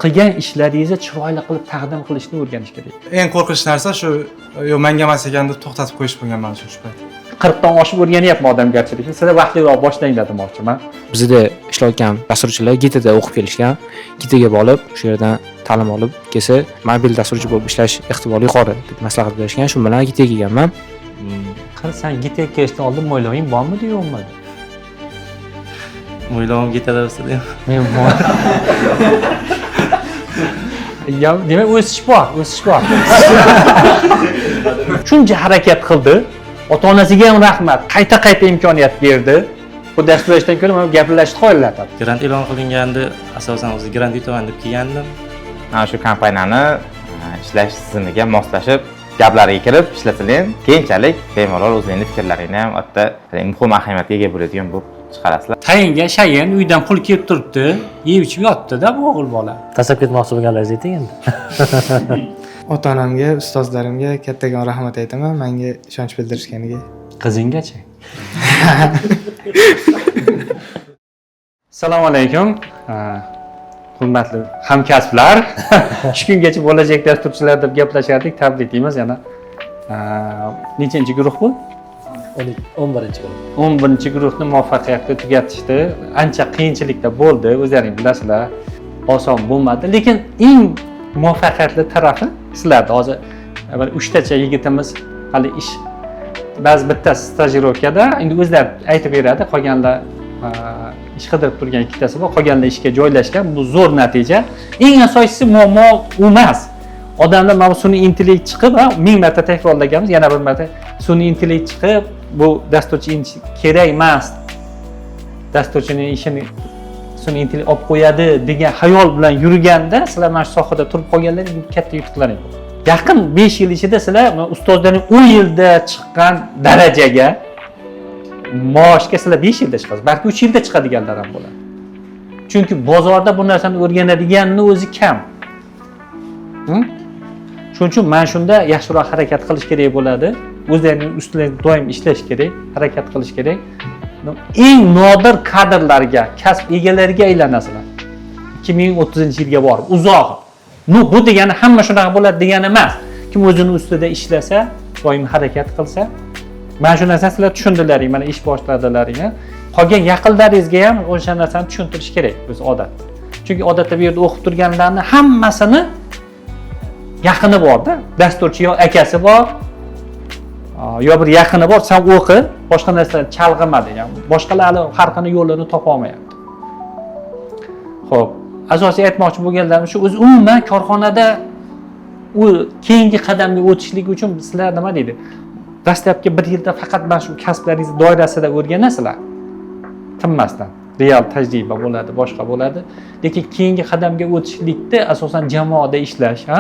Qilgan ishlaringizni chiroyli qilib taqdim qilishni o'rganish kerak. Eng qo'rqinchli narsa shu, yo'q, manga emas ekan deb to'xtatib qo'yish bo'lgan mana shu payt. 40 dan oshib o'rganyapman odamgarchilikni. Sizlar vaqtliroq boshlanglar demoqchiman. Bizda ishlayotgan dasturchilar GITda o'qib kelishgan. GITga borib, o'sha yerdan ta'lim olib kelsa, mobil dasturchi bo'lib ishlash ehtimoli yuqori deb maslahat berishgan. Shu bilan GITga kelganman. Qani, san GITga kelishdan oldin mo'yloving bormidi, yo'qmidi? Mo'ylovim ketadi ustida. Men bor. Ya, demak, o'sish bor, o'sish bor. Shuncha harakat qildi. Ota onasiga ham rahmat. Qayta qayta imkoniyat berdi. Bu dasturlashdan ko'ra mana bu gaplashishni qoyillatadi. Grant e'lon qilingandi, asosan o'zi grant yutaman deb kelgandim. Mana shu kompaniyani ishlash tizimiga moslashib, gaplariga kirib ishlasalar, keyinchalik bemalol o'zlaringni fikrlaringni ham hatto muhim ahamiyatga ega bo'ladigan bo'lib chiqarasizlar. Tayinga shayin uydan pul kelib turibdi, yeb ichib yotdi-da bu o'g'il bola. Tashlab ketmoqchi bo'lganlaringizni ayting endi. Ota onamga, ustozlarimga kattakon rahmat aytaman menga ishonch bildirishganiga. Qizinggachi? Assalomu alaykum. Hurmatli hamkasblar. Shu kungacha bo'lajak dasturchilar deb gaplashardik, tabriklaymiz yana. Nechinchi guruh bu? 11-guruh. 11-guruhni muvaffaqiyatli tugatishdi. Ancha qiyinchilikda bo'ldi, o'zlaring bilasizlar. Oson bo'lmadi, lekin eng muvaffaqiyatli tarafi sizlarda hozir bir uchtacha yigitimiz hali ish, ba'zi bittasi stajirovkada, endi o'zlari aytib beradi, qolganlar ish qidirib turgan ikkitasi bor, qolganlar ishga joylashgan. Bu zo'r natija. Eng asosiysi muammo u emas. Odamlar mana bu sun'iy intellekt chiqib, ha, ming marta takrorlaganmiz, yana bir marta sun'iy intellekt chiqib, bu dasturchi kerak emas, dasturchining ishini sun'iy intellekt olib qo'yadi degan xayol bilan yurganda, sizlar mana shu sohada turib qolganlaring katta yutuqlaring bo'ladi. Yaqin 5 yil ichida sizlar ustozlarning 10 yilda chiqqan darajaga, maoshga sizlar 5 yilda chiqasiz, balki 3 yilda chiqadiganlar ham bo'ladi. Chunki bozorda bu narsani o'rganadiganni o'zi kam. Shuning uchun mana shunda yaxshiroq harakat qilish kerak bo'ladi. O'zlarining ustida doim ishlash kerak, harakat qilish kerak. Eng nodir kadrlarga, kasb egalariga aylanasizlar. 2030-yilga borib, uzog'i. Ну, bu degani hamma shunaqa bo'ladi degani emas. Kim o'zini ustida ishlasa, doim harakat qilsa, mana shu narsani sizlar tushundilaring, mana ish boshladilaring. Qolgan yaqinlaringizga ham o'sha narsani tushuntirish kerak o'zi odatda. Chunki odatda bu yerda o'qib turganlarni hammasini yaqini borda. Dasturchi yo akasi bor, yo bir yaqini bor, sen o'qi, boshqa narsadan chalg'ima degan. Boshqalar hali har qanday yo'lini topa olmayapti. Xo'p, asosiy aytmoqchi bo'lganlarim shu, o'zi umuman korxonada u keyingi qadamga o'tishlik uchun sizlar nima deydi? Dastlabki bir yilda faqat mana shu kasblaringiz doirasida o'rganasizlar. Tinmasdan. Real tajriba bo'ladi, boshqa bo'ladi. Lekin keyingi qadamga o'tishlikda asosan jamoada ishlash, ha?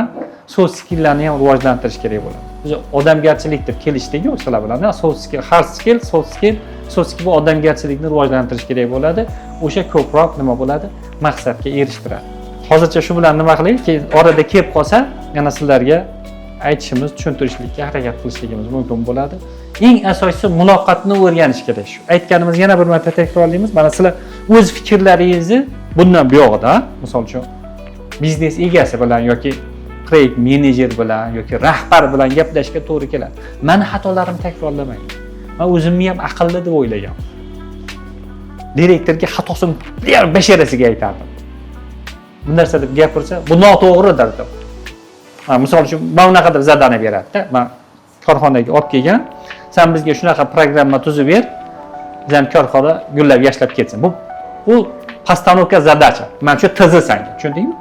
Soft skilllarni ham rivojlantirish kerak bo'ladi. Biz odamgarchilik deb kelishdik-ku sizlar bilan, ha? Soft skill, hard skill, soft skill, soft skill bu odamgarchilikni rivojlantirish kerak bo'ladi. O'sha ko'proq nima bo'ladi? Maqsadga erishtiradi. Hozircha shu bilan nima qilaylik? Keyin orada kelib qolsa, yana sizlarga aytishimiz, tushuntirishlikka harakat qilishligimiz mumkin bo'ladi. Eng asosiysi muloqotni o'rganish kerak. Shu aytganimiz yana bir marta takrorlaymiz. Mana sizlar o'z fikrlaringizni bundan buyog'ida, misol uchun, biznes egasi bilan yoki proyekt menejer bilan yoki rahbar bilan gaplashishga to'g'ri keladi. Mani xatolarimni takrorlamang. Men o'zimni ham aqlli deb o'ylaganman. Direktorga xatosini basharasiga aytardim. Bu narsa deb gapirsa, bu noto'g'ri derdim. Ha, misol uchun, mana bunaqa deb задание beradi-da. Man korxonaga olib kelgan, sen bizga shunaqa programma tuzib ber, bizani korxona gullab yashnab ketsin. Bu постановка задача. Mana shu ТЗ sanga, tushundingmi?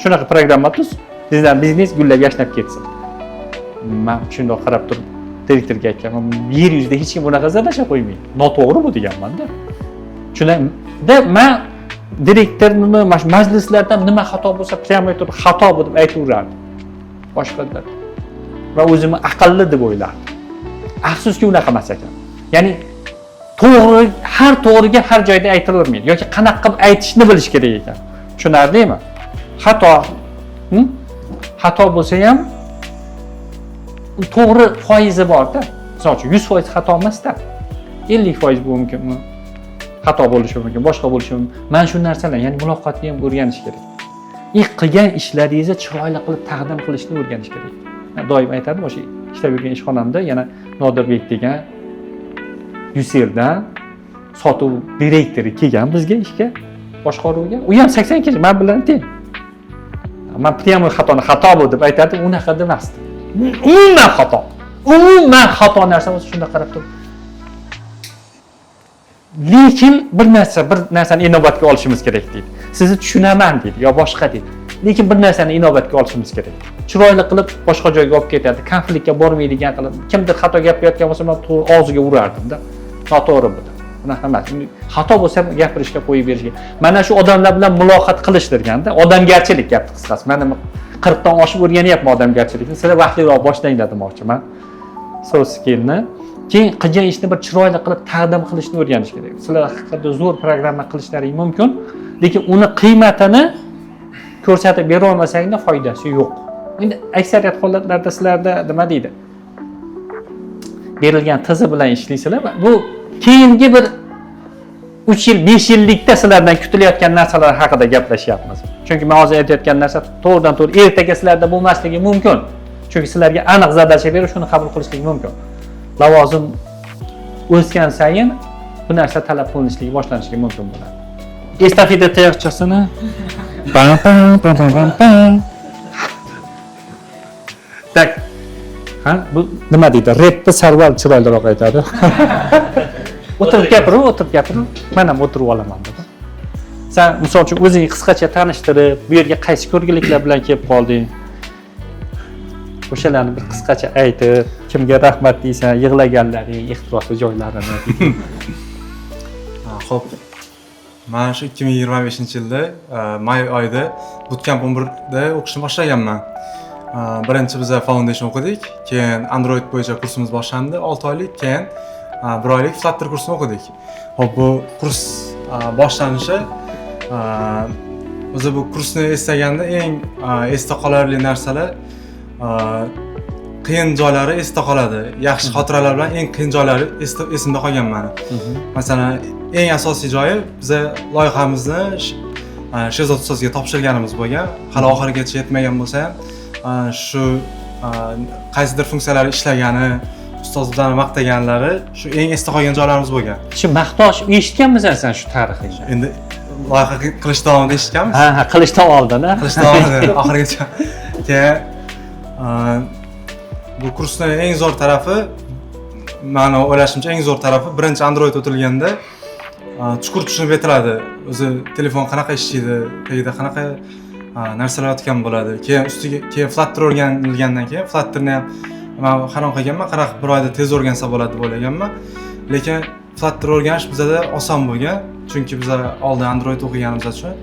Shunaqa programma tuz, bizdan biznes gullab yashnab ketsin. Man shundoq qarab turib direktorga aytganman, yer yuzida hech kim bunaqa задача qo'ymaydi. Noto'g'ri bu deganman-da. Shunda man direktorni mana shu majlislarda nima xato bo'lsa, прямо turib xato bu deb aytaverardim. Boshqalar. Va o'zimni aqlli deb o'ylardim. Afsuski unaqa emas ekan. Ya'ni to'g'ri, har to'g'ri gap har joyda aytilavermaydi yoki qanaqa qilib aytishni bilish kerak ekan. Tushunarlimi? Xato. Xato bo'lsa ham to'g'ri foizi bor-da. Misol uchun 100% xato emas-da. 50% bu mumkinmi? Xato bo'lishi mumkin, boshqa bo'lishi mumkin. Mana shu narsalar, ya'ni muloqotni ham o'rganish kerak. И qilgan ishlaringizni chiroyli qilib taqdim qilishni o'rganish kerak. Man doim aytardim, o'sha ishlab yurgan ishxonamda yana Nodirbek degan Ucelldan sotuv direktori kelgan bizga ishga, boshqaruvga. U ham 82, man bilan teng. Man прямо xatoni xato bu deb aytardim, unaqa demasdi. Umuman xato, umuman xato narsa bo'lsa, shunda qarab turib, lekin bir narsani inobatga olishimiz kerak deydi. Sizni tushunaman deydi yo boshqa deydi, lekin bir narsani inobatga olishimiz kerak. Chiroyli qilib boshqa joyga olib ketadi, konfliktga bormaydigan qilib. Kimdir xato gapirayotgan bo'lsa, man og'ziga urardimda, noto'g'ri bu deb, unaqa emas. Xato bo'lsa ham gapirishga qo'yib berishga, mana shu odamlar bilan muloqot qilishtirganda odamgarchilik, gapni qisqasi. Mana 40dan oshib o'rganyapman odamgarchilikni, sizlar vaqtliroq boshlanglar demoqchiman. Soft skillni keyin qilgan ishni bir chiroyli qilib taqdim qilishni o'rganish kerak. Sizlar haqiqatda zo'r programma qilishlaring mumkin, lekin uni qiymatini ko'rsatib berolmasangda foydasi yo'q. Endi aksariyat holatlarda sizlarda, nima deydi, berilgan tizi bilan ishlaysizlar. Bu keyingi bir 3 yil, 5 yillikda sizlardan kutilayotgan narsalar haqida gaplashyapmiz, chunki man hozir aytayotgan narsa to'g'ridan to'g'ri ertaga sizlarda bo'lmasligi mumkin, chunki sizlarga aniq задача berib, shuni qabul qilishlik mumkin. Lavozim o'sgan sayin bu narsa talab qilinishligi boshlanishligi mumkin bo'ladi. Estafeta tayoqchasini pam pam pam pam pam pam. Так, ha, bu nima deydi, repni Sarvar chiroyliroq aytadi. O'tirib gapiraver, o'tirib gapiraver, man ham o'tirib olaman dedi. San misol uchun o'zingni qisqacha tanishtirib, bu yerga qaysi ko'rgiliklar bilan kelib qolding, o'shalarni bir qisqacha aytib, kimga rahmat deysan, yig'laganlaring, ehtirosli joylarini. Ha, xo'p. Man shu 2025-yilda may oyida Bootcamp 11da o'qishni boshlaganman. Birinchi biza Foundation o'qidik, keyin Android bo'yicha kursimiz boshlandi 6 oylik, keyin 1 oylik Flutter kursini o'qidik. Xo'p, bu kurs boshlanishi, o'zi bu kursni eslaganda eng esda qolarli narsalar, qiyin joylari esda qoladi. Yaxshi xotiralar bilan eng qiyin joylari esimda qolgan mani. Masalan, eng asosiy joyi biza loyihamizni Sherzod ustozga topshirganimiz bo'lgan. Hali oxirigacha yetmagan bo'lsa ham, shu qaysidir funksiyalari ishlagani, ustoz bizlarni maqtaganlari shu eng esda qolgan joylarimiz bo'lgan. Shu maqtosh eshitganmisan sen shu tarixingda? Endi loyiha qilish davomida eshitganmiz. Ha, qilishdan oldin, a? Qilish davomida oxirigacha. Keyin bu kursni eng zo'r tarafi, mani o'ylashimcha, eng zo'r tarafi birinchi Android o'tilganda chuqur tushunib yetiladi. O'zi telefon qanaqa ishlaydi, tagida qanaqa narsalar yotgan bo'ladi. Keyin ustiga keyin Flutter o'rganilgandan keyin Flutterni ham man hayron qolganman, qanaqa bir oyda tez o'rgansa bo'ladi deb o'ylaganman. Lekin Flutter o'rganish bizada oson bo'lgan, chunki biza oldin Android o'qiganimiz uchun.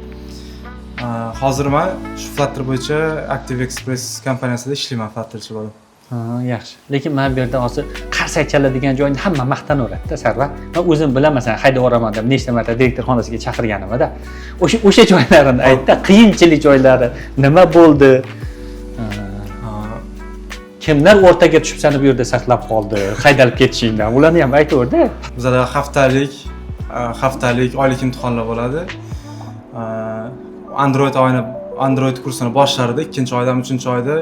Hozir man shu Flutter bo'yicha Active Express kompaniyasida ishlayman Flutterchi bo'lib. Ha, yaxshi. Lekin mana bu yerda hozir qarsak chaladigan joyni hamma maqtanaveradida, Sarvar. Man o'zim bilaman, san haydab yuboraman deb nechta marta direktor xonasiga chaqirganimda. O'sha joylarini aytda, qiyinchilik joylari nima bo'ldi? Kimlar o'rtaga tushib seni bu yerda saqlab qoldi, haydalib ketishingdan? Ularni ham aytaverda. Bizada haftalik, oylik imtihonlar bo'ladi. Android oyini, Android kursini boshlarida ikkinchi oydan uchinchi oyda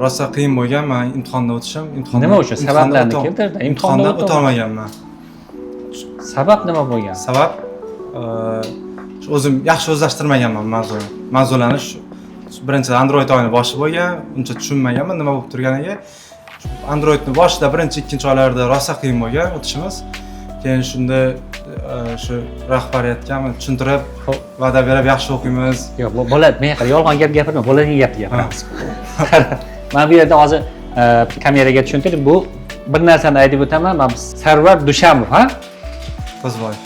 rosa qiyin bo'lgan man imtihondan o'tishim. Imtihondan Nima uchun? imtihondan Sabablarni keltirdi. Imtihondan Imtihondan o'tolmaganman. Sabab nima bo'lgan? Sabab shu o'zim yaxshi o'zlashtirmaganman mavzuni. Mavzularni shu birinchidan Android oyini boshi bo'lgan, uncha tushunmaganman nima bo'lib turganiga. Shu Androidni boshida birinchi, ikkinchi oylarda rosa qiyin bo'lgan o'tishimiz. Keyin shunda shu rahbariyatga tushuntirib, va'da berib, yaxshi o'qiymiz. Yo'q, bo'ladi. Men yolg'on gap gapirma, bo'ladigan gapni gapiramiz. Mana bu yerda hozir kameraga tushuntirib, bu bir narsani aytib o'taman. Mana bu Sarvar Dushamov, ha? Qo'ziboyev.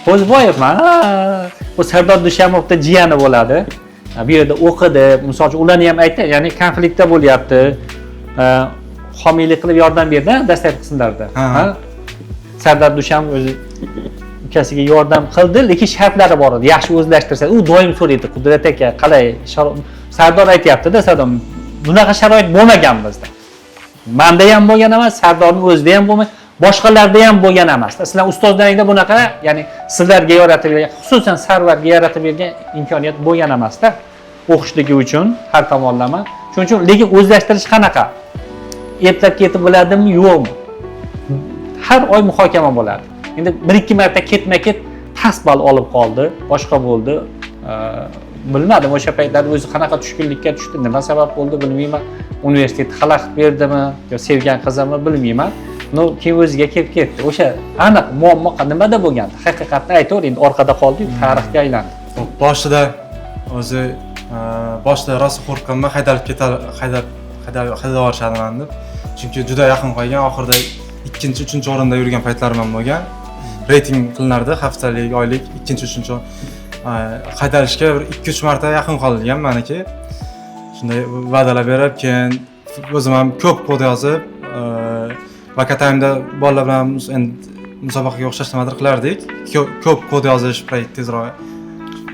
Qo'ziboyevmi? Ha, bu Sardor Dushamovda jiyani bo'ladi. Ha, bu yerda o'qidi. Misol uchun ularni ham aytdi, ya'ni konfliktda bo'lyapti. Homiylik qilib yordam berdi, ha, dastlabki qismlarda. Ha. Ha? Sardor Dushamov o'zi ukasiga yordam qildi, lekin shartlari bor edi. Yaxshi o'zlashtirsa, u doim so'raydi, Qudrat aka, qalay? Sardor aytyapti-da, Sardor, bunaqa sharoit bo'lmagan bizda. Manda ham bo'lgan emas, Sardorning o'zida ham bo'lmagan, boshqalarda ham bo'lgan emas. Sizlar ustozlaringda bunaqa, ya'ni sizlarga yaratib bergan, xususan Sarvarga yaratib bergan imkoniyat bo'lgan emasda. O'qishligi uchun har tomonlama. Shuning uchun, lekin o'zlashtirish qanaqa? Eplab ketib bo'ladimi, yo'qmi? Har oy muhokama bo'ladi. Endi bir ikki marta ketma-ket past ball olib qoldi, boshqa bo'ldi. Bilmadim, o'sha paytlarda o'zi qanaqa tushkunlikka tushdi, nima sabab bo'ldi, bilmayman. Universitet xalaqit berdimi yo sevgan qizimi, bilmayman. Но keyin o'ziga kelib ketdi. O'sha aniq muammo nimada bo'lgandi? Haqiqatni aytaver, endi orqada qoldi, tarixga aylandi. Boshida o'zi boshida rosa qo'rqqanman, haydalib ketar, haydab haydab haydab yuborishadi mani deb. Chunki juda yaqin qolgan, oxirida ikkinchi, uchinchi o'rinda yurgan paytlarim ham bo'lgan. Reyting qilinardi haftalik, oylik, ikkinchi, uchinchi haydalishga bir 2-3 marta yaqin qolgan maniki. Shunday va'dalar berib, keyin o'zim ham ko'p kod yozib, VakaTime'da bolalar bilan endi musobaqaga o'xshash nimadir qilardik. Ko'p kod yozish, proyekt tezroq.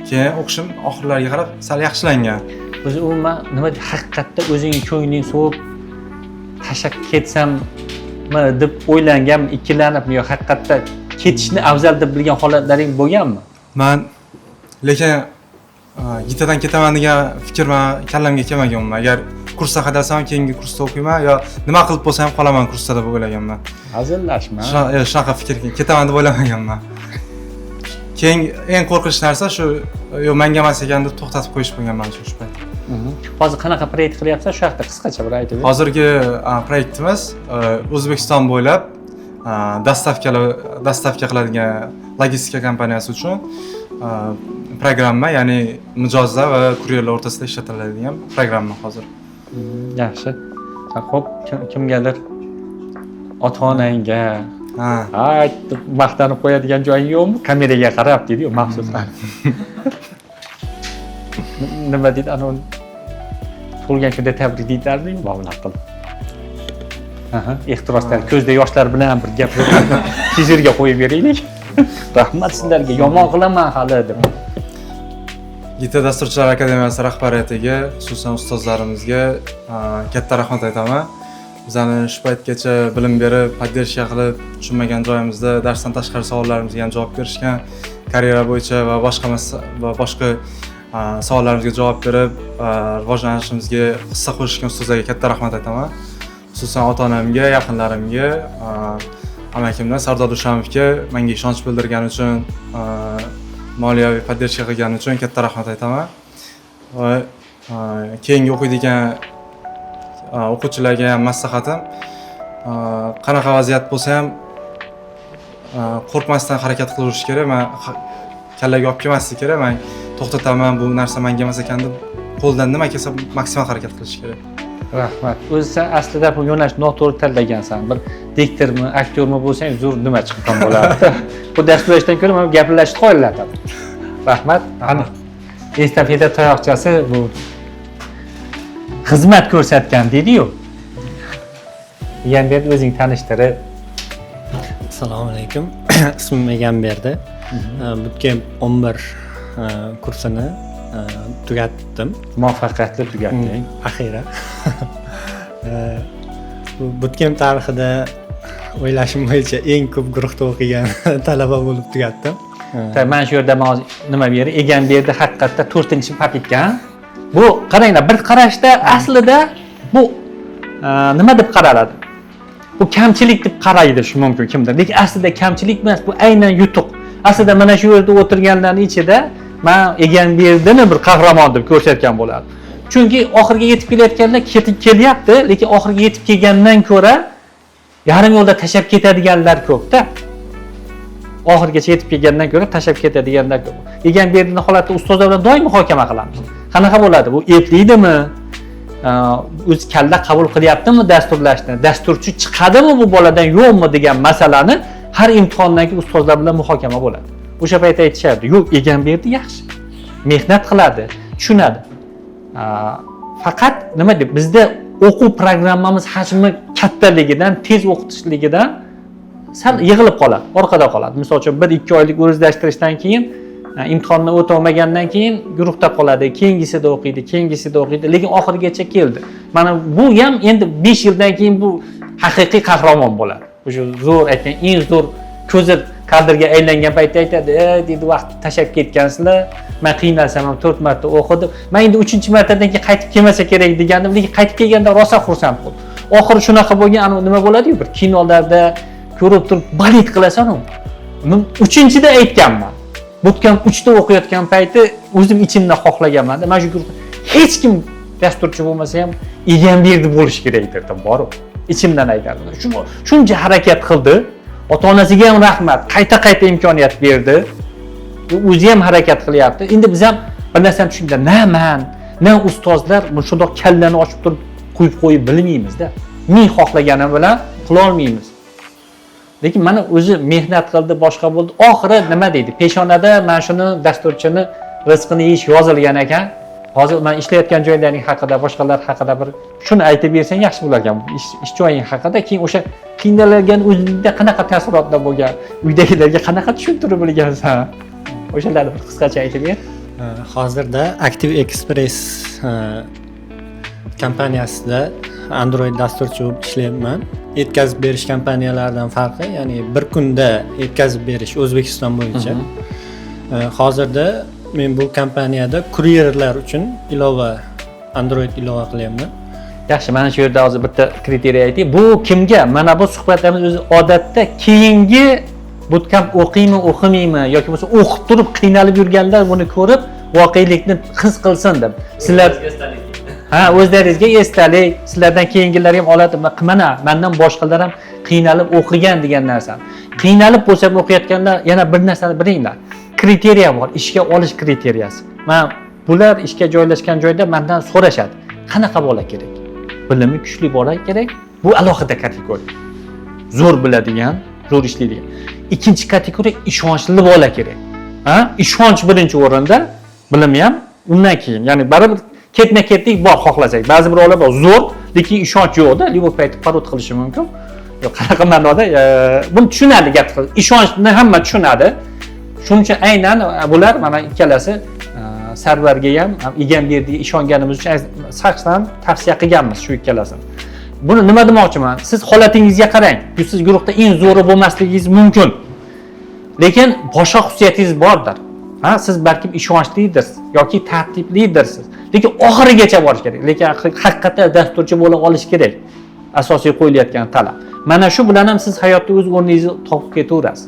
Keyin o'qishim oxirlariga qarab sal yaxshilangan. O'zi umuman nima, haqiqatda o'zing ko'ngling sovib tashlab ketsammi deb o'ylanganmi, ikkilanibmi yo haqiqatda ketishni afzal deb bilgan holatlaring bo'lganmi? Man lekin GITAdan ketaman degan fikr man kallamga kelmagan umuman. Agar kursdan haydalsam, keyingi kursda o'qiyman yo nima qilib bo'lsa ham qolaman kursda deb o'ylaganman. Hazillashma. Shunaqa fikr, ketaman deb o'ylamaganman. Keyin eng qo'rqinchli narsa shu, yo'q, manga emas ekan deb to'xtatib qo'yish bo'lgan mana shu payt. Hozir qanaqa proyekt qilyapsan, shu haqida qisqacha bir aytib ber. Hozirgi proyektimiz O'zbekiston bo'ylab доставка qiladigan logistika kompaniyasi uchun programma, ya'ni mijozlar va kuryerlar o'rtasida ishlatiladigan programma hozir. Yaxshi. Xo'p, kimgadir, ota onangga Ha. Ay deb maqtanib qo'yadigan joying yo'qmi? Kameraga qarab deydi-yu, maxsus. Nima deydi, anavi tug'ilgan kunda tabrik deydilarmi, bunaqa qilib. Aha, ehtirosdan ko'zda yoshlar bilan bir gapirib, tizerga qo'yib beraylik. Rahmat sizlarga, yomon qilaman hali deb. GITA Dasturchilar akademiyasi rahbariyatiga, xususan ustozlarimizga katta rahmat aytaman. Bizani shu paytgacha bilim berib, поддержка qilib, tushunmagan joyimizda darsdan tashqari savollarimizga ham javob berishgan, karyera bo'yicha va boshqa savollarimizga javob berib, rivojlanishimizga hissa qo'shishgan ustozlarga katta rahmat aytaman. Xususan ota-onamga, yaqinlarimga, amakimdan Sardor Dushamovga menga ishonch bildirgani uchun, moliyaviy поддержка qilgani uchun katta rahmat aytaman. Va keyingi o'qiydigan o'quvchilarga ham maslahatim, qanaqa vaziyat bo'lsa ham qo'rqmasdan harakat qilaverish kerak. Man kallaga olib kelmaslik kerak. Man to'xtataman, bu narsa menga emas ekan deb qo'ldan nima kelsa maksimal harakat qilish kerak. Rahmat. O'zi sen aslida bu yo'nalishni noto'g'ri tanlagansan. Bir diktormi, aktyormi bo'lsang, zo'r nima chiqqan bo'lardi. Bu dasturlashdan ko'ra mana gaplashishni qoyillatadi. Rahmat. Ana estafeta tayoqchasi bu xizmat ko'rsatgan deydi-yu. Egamberdi, o'zing tanishtirib. Assalomu alaykum. Ismim Egamberdi. Bootcamp 11 kursini tugatdim. Muvaffaqiyatli tugatding. Axiyri. Bu bootcamp tarixida o'ylashim bo'yicha eng ko'p guruhda o'qigan talaba bo'lib tugatdim. Mana shu yerda man hozir nima beri, Egamberdi haqiqatda to'rtinchi попытка. Bu qaranglar, bir qarashda aslida bu nima deb qaraladi? Bu kamchilik deb qaraydi shu mumkin kimdir. Lekin aslida kamchilik emas, bu aynan yutuq. Aslida mana shu yerda o'tirganlarning ichida man Egamberdini bir qahramon deb ko'rsatgan bo'lardim. Chunki oxiriga yetib kelayotganlar ketib kelyapti, lekin oxiriga yetib kelgandan ko'ra yarim yo'lda tashlab ketadiganlar ko'pda. Oxirigacha yetib kelgandan ko'ra tashlab ketadiganlar ko'p. Egamberdini holati ustozlar bilan doim muhokama qilamiz. Qanaqa bo'ladi? Bu eplaydimi? O'z kalla qabul qilyaptimi dasturlashni? Dasturchi chiqadimi bu boladan yo'qmi degan masalani har imtihondan keyin ustozlar bilan muhokama bo'ladi. O'sha payt aytishardi, yo'q, Egamberdi yaxshi. Mehnat qiladi, tushunadi. Faqat nima deb bizda o'quv programmamiz hajmi kattaligidan, tez o'qitishligidan sal yig'ilib qoladi, orqada qoladi. Misol uchun 1-2 oylik o'zlashtirishdan keyin imtihonni o'ta olmagandan keyin guruhda qoladi, keyingisida o'qiydi, keyingisida o'qiydi, lekin oxirigacha keldi. Mana bu ham endi 5 yildan keyin bu haqiqiy qahramon bo'ladi. O'sha zo'r aytgan, eng zo'r ko'zi Kadrga aylangan paytda aytadi, deydi, vaqt tashlab ketgansizlar, man qiynalsam ham 4 marta o'qidim, man endi 3-martadan keyin qaytib kelmasa kerak degandim, lekin qaytib kelganda rosa xursand bo'ldim. Oxiri shunaqa bo'lgan, anavi nima bo'ladi-yu, bir kinolarda ko'rib turib balet qilasan-u. Men 3-da aytganman. Bootcamp 3 da o'qiyotgan payti o'zim ichimdan xohlaganman. Mana shu guruhda hech kim dasturchi bo'lmasa ham Egamberdi bo'lishi kerak derdim, borib. Ichimdan aytardim. Shuncha harakat qildi. Ota-onasiga ham rahmat. Qayta-qayta imkoniyat berdi. O'zi ham harakat qilyapti. Endi biz ham bir narsani tushundik. Na man, na ustozlar shundoq kallani ochib turib qo'yib qo'yib bilmaymizda. Ming xohlagani bilan qila olmaymiz. Lekin mana o'zi mehnat qildi, boshqa bo'ldi. Oxiri nima deydi? Peshonada mana shuni dasturchini rizqini yeyish yozilgan ekan. Hozir men ishlayotgan joylaring haqida, boshqalar haqida bir shuni aytib bersang yaxshi bo'lar ekan. Ish joying haqida, keyin o'sha qiynalgan o'zingda qanaqa taassurotlar bo'lgan, uydagilarga qanaqa tushuntirib bilgansan? O'shalarni bir qisqacha aytib ber. Hozirda Active Express kompaniyasida Android dasturchi bo'lib ishlayapman. Yetkazib berish kompaniyalaridan farqi, ya'ni bir kunda yetkazib berish O'zbekiston bo'yicha. Hozirda men bu kompaniyada kuryerlar uchun ilova, Android ilova qilyapman. Yaxshi, mana shu yerda hozir bitta kriteriya aytay. Bu kimga? Mana bu suhbatlarimiz o'zi odatda keyingi bootcamp o'qiymi, o'qimaymi yoki bo'lmasa o'qib turib qiynalib yurganlar buni ko'rib voqelikni his qilsin deb. Sizlar ha, o'zlaringizga esdalik, sizlardan keyingilar ham oladi. Mana mendan boshqalar ham qiynalib o'qigan degan narsa. Qiynalib bo'lsa o'qiyotganlar yana bir narsani bilinglar. Kriteriya bor, ishga olish kriteriyasi. Mana bular ishga joylashgan joyda mendan so'rashadi. Qanaqa bola kerak? Bilimi kuchli bola kerak. Bu alohida kategoriya. Zo'r biladigan, zo'r ishlaydigan. Ikkinchi kategoriya ishonchli bola kerak. Ha? Ishonch birinchi o'rinda, bilimi ham undan keyin. Ya'ni baribir ketma-ketlik bor xohlasak. Ba'zi birovlar bor, zo'r, lekin ishonch yo'qda, любой payt parod qilishi mumkin. Yo'q, qanaqa ma'noda? Buni tushunadi gap. Ishonchni hamma tushunadi. Shuning uchun aynan bular mana ikkalasi Sarvarga ham, Egamberdiga ishonganimiz uchun shaxsan tavsiya qilganmiz shu ikkalasini. Buni nima demoqchiman? Siz holatingizga qarang. Siz guruhda eng zo'ri bo'lmasligingiz mumkin. Lekin boshqa xususiyatingiz bordir. Ha, siz balkim ishonchlidirsiz yoki tartiblidirsiz. Lekin oxirigacha borish kerak. Lekin haqiqatda dasturchi bo'la olish kerak. Asosiy qo'yilayotgan talab. Mana shu bilan ham siz hayotda o'z o'rningizni topib ketaverasiz.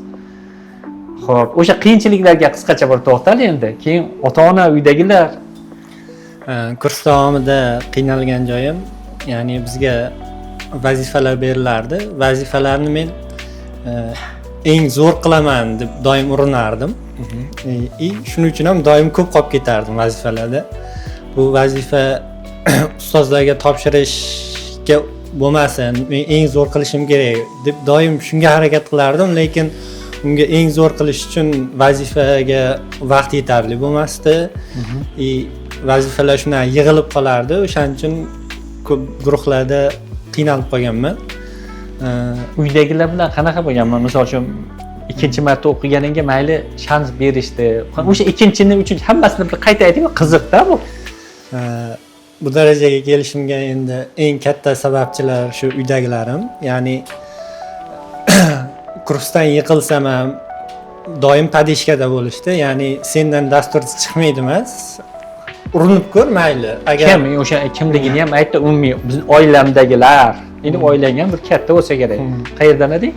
Xo'p, o'sha qiyinchiliklarga qisqacha bir to'xtal endi. Keyin ota-ona, uydagilar. Kurs davomida qiynalgan joyim, ya'ni bizga vazifalar berilardi. Vazifalarni men eng zo'r qilaman deb doim urinardim. Shuning uchun ham doim ko'p qolib ketardim vazifalarda. Bu vazifa ustozlarga topshirishga bo'lmasin, men eng zo'r qilishim kerak deb doim shunga harakat qilardim, lekin unga eng zo'r qilish uchun vazifaga vaqt yetarli bo'lmasdi. Vazifalar shunday yig'ilib qolardi. O'shaning uchun ko'p guruhlarda qiynalib qolganman. Uydagilar bilan qanaqa bo'lganman? Misol uchun ikkinchi marta o'qiganingga mayli shans berishdi. O'sha ikkinchini, uchinchi hammasini bir qayta ayting, qiziq-da bu. Bu darajaga kelishimga endi eng katta sababchilar shu uydagilarim. Ya'ni kursdan yiqilsam ham doim поддержка da bo'lishdi. Ya'ni sendan dasturchi chiqmaydi emas. Urinib ko'r mayli. Agar kim o'sha kimligini ham aytdi, umumiy biz oilamdagilar. Endi oilang ham bir katta bo'lsa kerak. Qayerdan eding?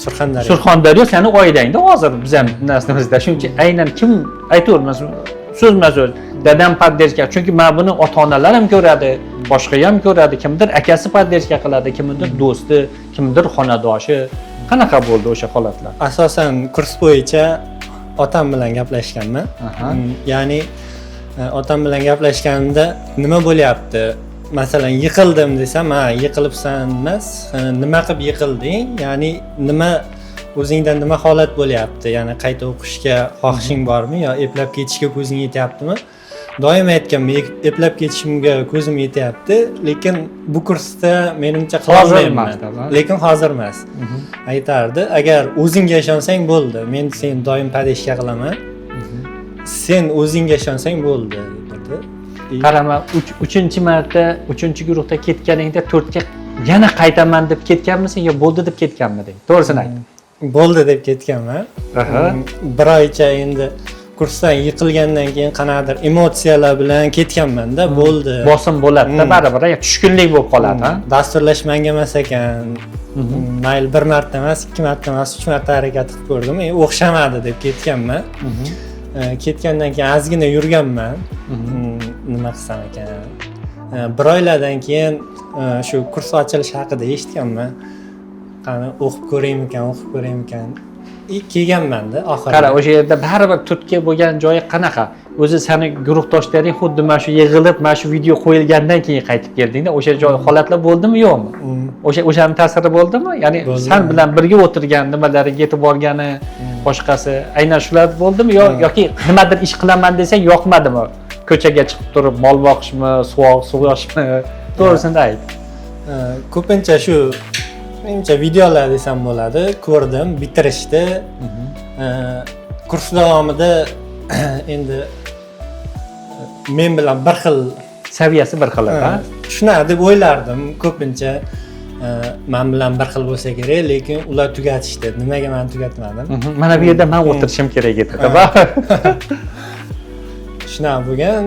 Surxondaryo. Surxondaryo seni oilangda hozir biz ham narsamizda. Shuning uchun aynan kim aytavermas, so'zma-so'z dadam поддержка, chunki mana buni ota-onalar ham ko'radi, boshqa ham ko'radi, kimdir akasi поддержка qiladi, kimdir do'sti, kimdir xonadoshi. Qanaqa bo'ldi o'sha holatlar? Asosan kurs bo'yicha otam bilan gaplashganman. Ya'ni otam bilan gaplashganimda nima bo'lyapti? Masalan, yiqildim desam, ha, yiqilibsan emas, nima qilib yiqilding? Ya'ni nima o'zingda nima holat bo'lyapti? Ya'ni qayta o'qishga xohishing bormi yo eplab ketishga ko'zing yetyaptimi? Doim aytganman, eplab ketishimga ko'zim yetyapti, lekin bu kursda menimcha qila Hozir olmayman. emas, Lekin hozir emas. Aytardi, agar o'zingga ishonsang bo'ldi, men seni doim поддержка qilaman. Sen o'zingga ishonsang bo'ldi dedi. Qarama, uchinchi marta, uchinchi guruhda ketganingda 4ga yana qaytaman deb ketganmisan yo bo'ldi deb ketganmiding? To'g'risini ayt. Bo'ldi deb ketganman. Bir oycha endi kursdan yiqilgandan keyin qanaqadir emotsiyalar bilan ketganman-da, bo'ldi. Bosim bo'ladi-da, baribir tushkunlik bo'lib qoladi, ha? Dasturlash menga emas ekan. Mayli, bir marta emas, ikki marta emas, uch marta harakat qilib ko'rdim, o'xshamadi deb ketganman. Ketgandan keyin ozgina yurganman. Nima qilsam ekan? Bir oylardan keyin shu kurs ochilishi haqida eshitganman. Qani o'qib ko'raymikan, o'qib ko'raymikan. Kelganman-da oxiri. Qara, o'sha yerda baribir turtki bo'lgan joyi qanaqa? O'zi seni guruhdoshlaring xuddi mana shu yig'ilib, mana shu video qo'yilgandan keyin qaytib keldingda, o'sha joy holatlar bo'ldimi, yo'qmi? O'shani ta'siri bo'ldimi? Ya'ni san bilan birga o'tirgan nimalariga yetib borgani, boshqasi, aynan shular bo'ldimi yoki nimadir ish qilaman desang yoqmadimi? Ko'chaga chiqib turib mol boqishmi, sug'oshmi? To'g'risini ayt. Ko'pincha shu menimcha videolar desam bo'ladi, ko'rdim, bitirishdi. Kurs davomida endi men bilan bir xil saviyasi bir xil, ha? Shunaqa deb o'ylardim ko'pincha. Men bilan bir xil bo'lsa kerak, lekin ular tugatishdi. Nimaga men tugatmadim? Mana bu yerda men o'tirishim kerak edi, Shunaqa bo'lgan.